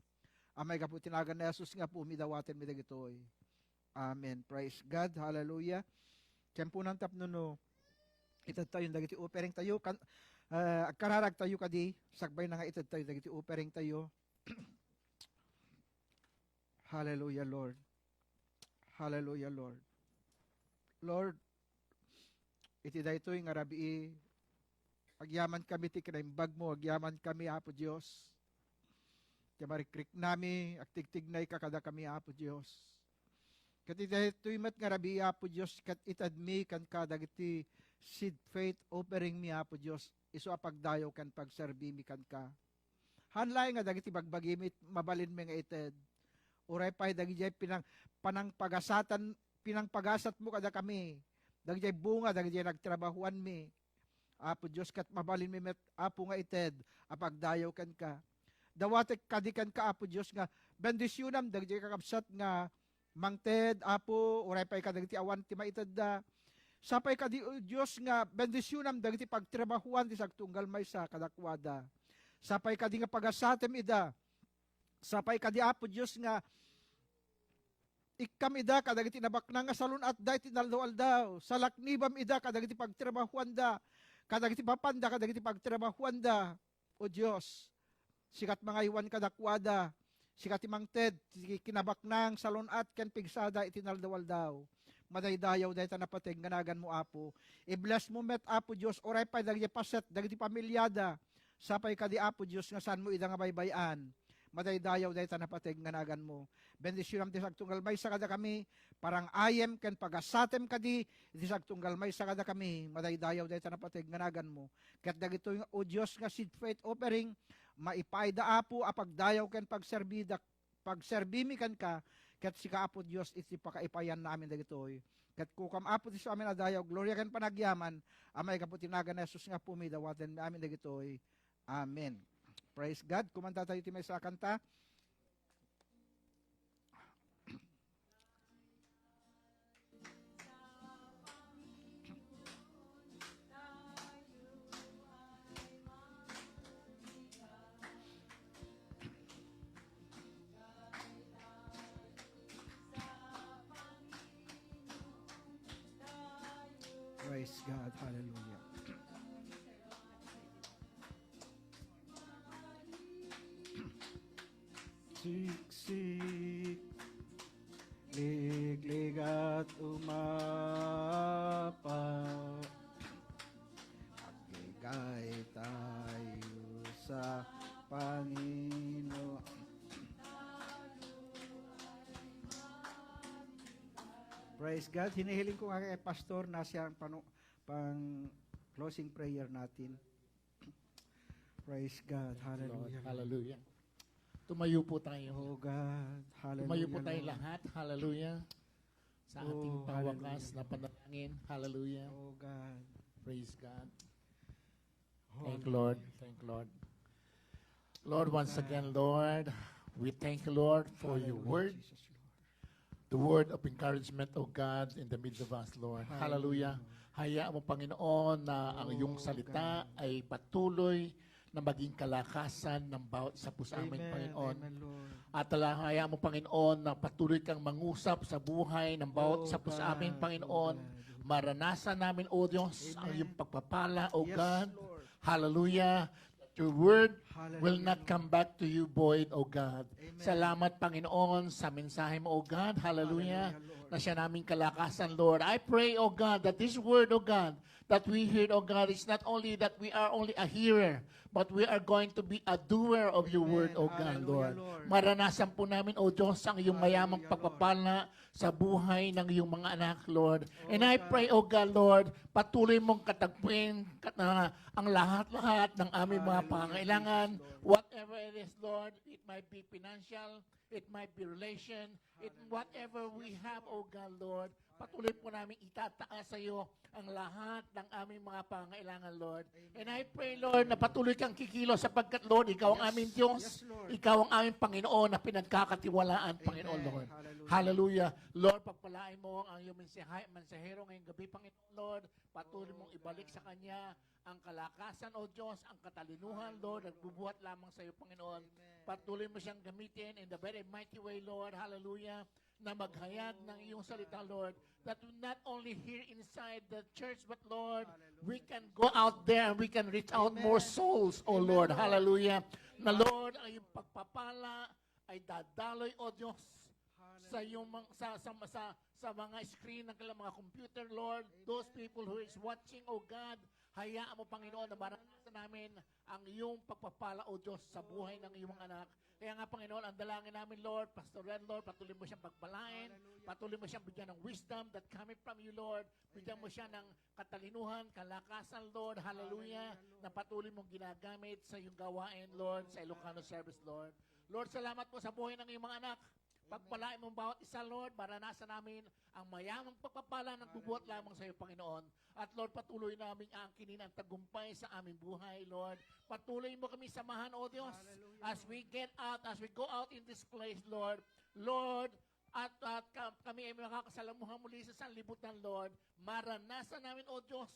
Amay gapu iti nagan ni Jesus nga Apomi, dawatenmi dagitoy. Amen. Praise God. Hallelujah. Tiemponan tapno no ited tayo dagiti offering tayo, kan, ah, agkararag tayo kadi, sakbay na nga ited tayo dagiti offering tayo. Hallelujah, Lord. Hallelujah, Lord. Lord, iti daytoy nga rabii, agyamankami ti kinaimbagmo, agyamankami, Apo Dios. Ti marikriknami, agtigtignayka kadakami, Apo Dios. Ket iti daytoy met nga rabii, Apo Dios, ket itedmi kenka dagiti seed faith offeringmi, Apo Dios, isu a pagdayaw ken pagserbimi kenka. Haan laeng nga dagiti bagbagimi mabalinmi nga ited. Uray pay dagidiay pinang-, panangpagasatan, pinangpagasatmo kadakami. Dagidiay bunga, dagidiay nagtrabahuanmi. Apo Dios, ket mabalinmi met, Apo, nga ited a pagdayaw kenka. Dawatek kadi kenka, Apo Dios, nga bendisionam dagidiay kakabsat nga mangted, Apo, uray pay kadagiti awan ti maitedda. Sapay kadi, O Dios, nga bendisionam dagiti pagtrabahuan ti sagtunggal maysa kadakuada. Sapay kadi nga pagasatem ida. Sapay kadi, Apo Dios, nga ikkam ida kadagiti nabaknang nga salun-atda iti inaldaw-aldaw. Salaknibam ida kadagiti pagtrabahuanda, kadagiti papanda, kadagiti pagtrabahuanda. O Dios, sika ti mangaywan kadakuada, sika ti mangted ti kinabaknang, salun-at ken pigsada iti inaldaw-aldaw. Madaydayaw dayta napateg nga naganmo, Apo. I-bless mo met, Apo Dios, uray pay dagiti paset dagiti familiada. Sapay kadi, Apo Dios, nga saanmo ida nga baybay-an. Madaydayaw dayta napateg nga naganmo. Bendisionam ti sagtunggal maysa kadakami, parang-ayem ken pagasatem kadi iti sagtunggal maysa kadakami. Madaydayaw dayta napateg nga naganmo. Ket dagitoy, O Dios, nga seed faith offering, maipaayda, Apo, a pagdayaw ken pagserbi dak-, pagserbimi kenka, ket sika, Apo Dios, iti pakaipayanna amin dagitoy. Ket kukam, Apo, ti isu amin a dayaw, gloria ken panagyaman, a maigapu ti nagan ni Jesus nga Apomi, dawatenmi amin dagitoy. Amen. Praise God. Kumanta tayo ti maysa a kanta. Praise God. Hallelujah. Siksik, likligat, umapa. Magbigay tayo sa Panginoon. Praise God. Hinihiling ko nga kay Pastor na siyang panu-, pang closing prayer natin. Praise God. Thank you, Lord. Hallelujah. Hallelujah. Tumayo po tayo. Oh God. Hallelujah, Tumayo po tayo Lord. Lahat. Hallelujah. Sa Oh, ating pawakas hallelujah. Na panalangin. Hallelujah. Oh God. Praise God. Oh, Thank you, Lord. Lord. Thank you, Lord. Lord, once God. Again, Lord, we thank you, Lord, for your Hallelujah, word. Jesus, Lord. The word of encouragement, O God, in the midst of us, Lord. Hallelujah. Hallelujah. Hayaan mo, Panginoon, na ang Oh, iyong salita God. Ay patuloy na maging kalakasan ng bawat isa po sa amin, Amen. Panginoon. Amen, Lord. At ala-, hayaan mo, Panginoon, na patuloy kang mangusap sa buhay ng bawat Oh, isa po sa amin, God. Panginoon. Oh, God. Maranasan namin, O Diyos, ang Amen. Iyong pagpapala, O Yes, God. Lord. Hallelujah. Your word will not Hallelujah. Come back to you void, O God. Amen. Salamat, Panginoon, sa mensahe mo, O God. Hallelujah. Hallelujah, Lord. na siya naming kalakasan, Lord. I pray, O God, that this word, O God, that we hear, O God, is not only that we are only a hearer, but we are going to be a doer of your word, O God, Lord. Maranasan po namin, O Diyos, ang iyong mayamang pagpapala sa buhay ng iyong mga anak, Lord. And I pray, O God, Lord, patuloy mong katagpuin kat-, na ang lahat-lahat ng aming mga pangangailangan, whatever it is, Lord, it might be financial, it might be relation, it, whatever we have, O God, Lord, patuloy po namin itataas sa iyo ang lahat ng aming mga pangangailangan, Lord. And I pray, Lord, na patuloy kang kikilos sapagkat, Lord, ikaw ang aming Diyos, ikaw ang aming Panginoon na pinagkakatiwalaan, Panginoon, Lord. Hallelujah. Lord, pagpalain mo ang iyong mensahe, mensahero ngayong gabi, Panginoon, Lord. Patuloy mong ibalik sa kanya ang kalakasan, O Diyos, ang katalinuhan, Lord, nagbubuhat lamang sa iyo, Panginoon. Patuloy mo siyang gamitin in the very mighty way, Lord. Hallelujah. Na maghayag ng iyong salita, Lord, that we not only here inside the church, but Lord, we can go out there and we can reach out more souls, O Lord. Hallelujah. Na Lord, ang iyong pagpapala ay dadaloy, O Diyos, sa iyong mang-, sa, sa, sa, sa mga screen ng kanilang mga computer, Lord. Those people who is watching, O God, hayaan mo, Panginoon, na maranasan namin ang iyong pagpapala, O Diyos, sa buhay ng iyong mga anak. Kaya nga, Panginoon, ang dalangin namin, Lord, Pastor Ren, Lord, patuloy mo siyang pagpalain, patuloy mo siyang bigyan ng wisdom that coming from you, Lord. Bigyan mo siya ng katalinuhan, kalakasan, Lord, hallelujah, na patuloy mong ginagamit sa iyong gawain, Lord, sa Ilocano service, Lord. Lord, salamat po sa buhay ng iyong mga anak. Pagpalain mo ang bawat isa, Lord. Maranasan namin ang mayamang pagpapala na nagbubuhat lamang sa iyo, Panginoon. At Lord, patuloy naming aangkinin ang tagumpay sa aming buhay, Lord. Patuloy mo kami samahan, O Diyos, as we get out, as we go out in this place, Lord. Lord, at, at ka-, kami ay makakasalamuha muli sa sanlibutan, Lord. Maranasan namin, O Diyos,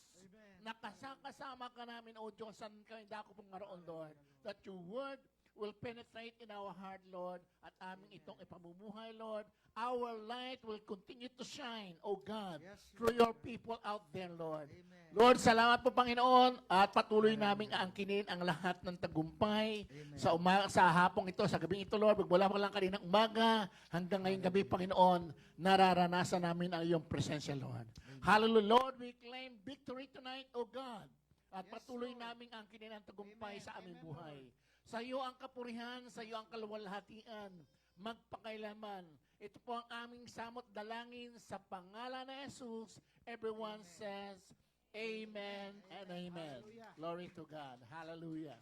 na kasakasama ka namin, O Diyos, saan kami dako pong ngaroon, Lord. That your word will penetrate in our heart, Lord, at aming itong ipamumuhay, Lord. Our light will continue to shine, O God, through your people out there, Lord. Lord, salamat po, Panginoon, at patuloy naming aangkinin ang lahat ng tagumpay sa uma-, sa hapong ito, sa gabing ito, Lord. Magmula pa lang kaninang umaga hanggang ngayong gabi, Panginoon, nararanasan namin ang iyong presensya, Lord. Hallelujah. Lord, we claim victory tonight, O God. At patuloy naming aangkinin ang tagumpay sa aming buhay. Sa iyo ang kapurihan, sa iyo ang kaluwalhatian, magpakailanman. Ito po ang aming samot dalangin sa pangalan ni Jesus. Everyone says, "Amen and amen." Glory to God. Hallelujah.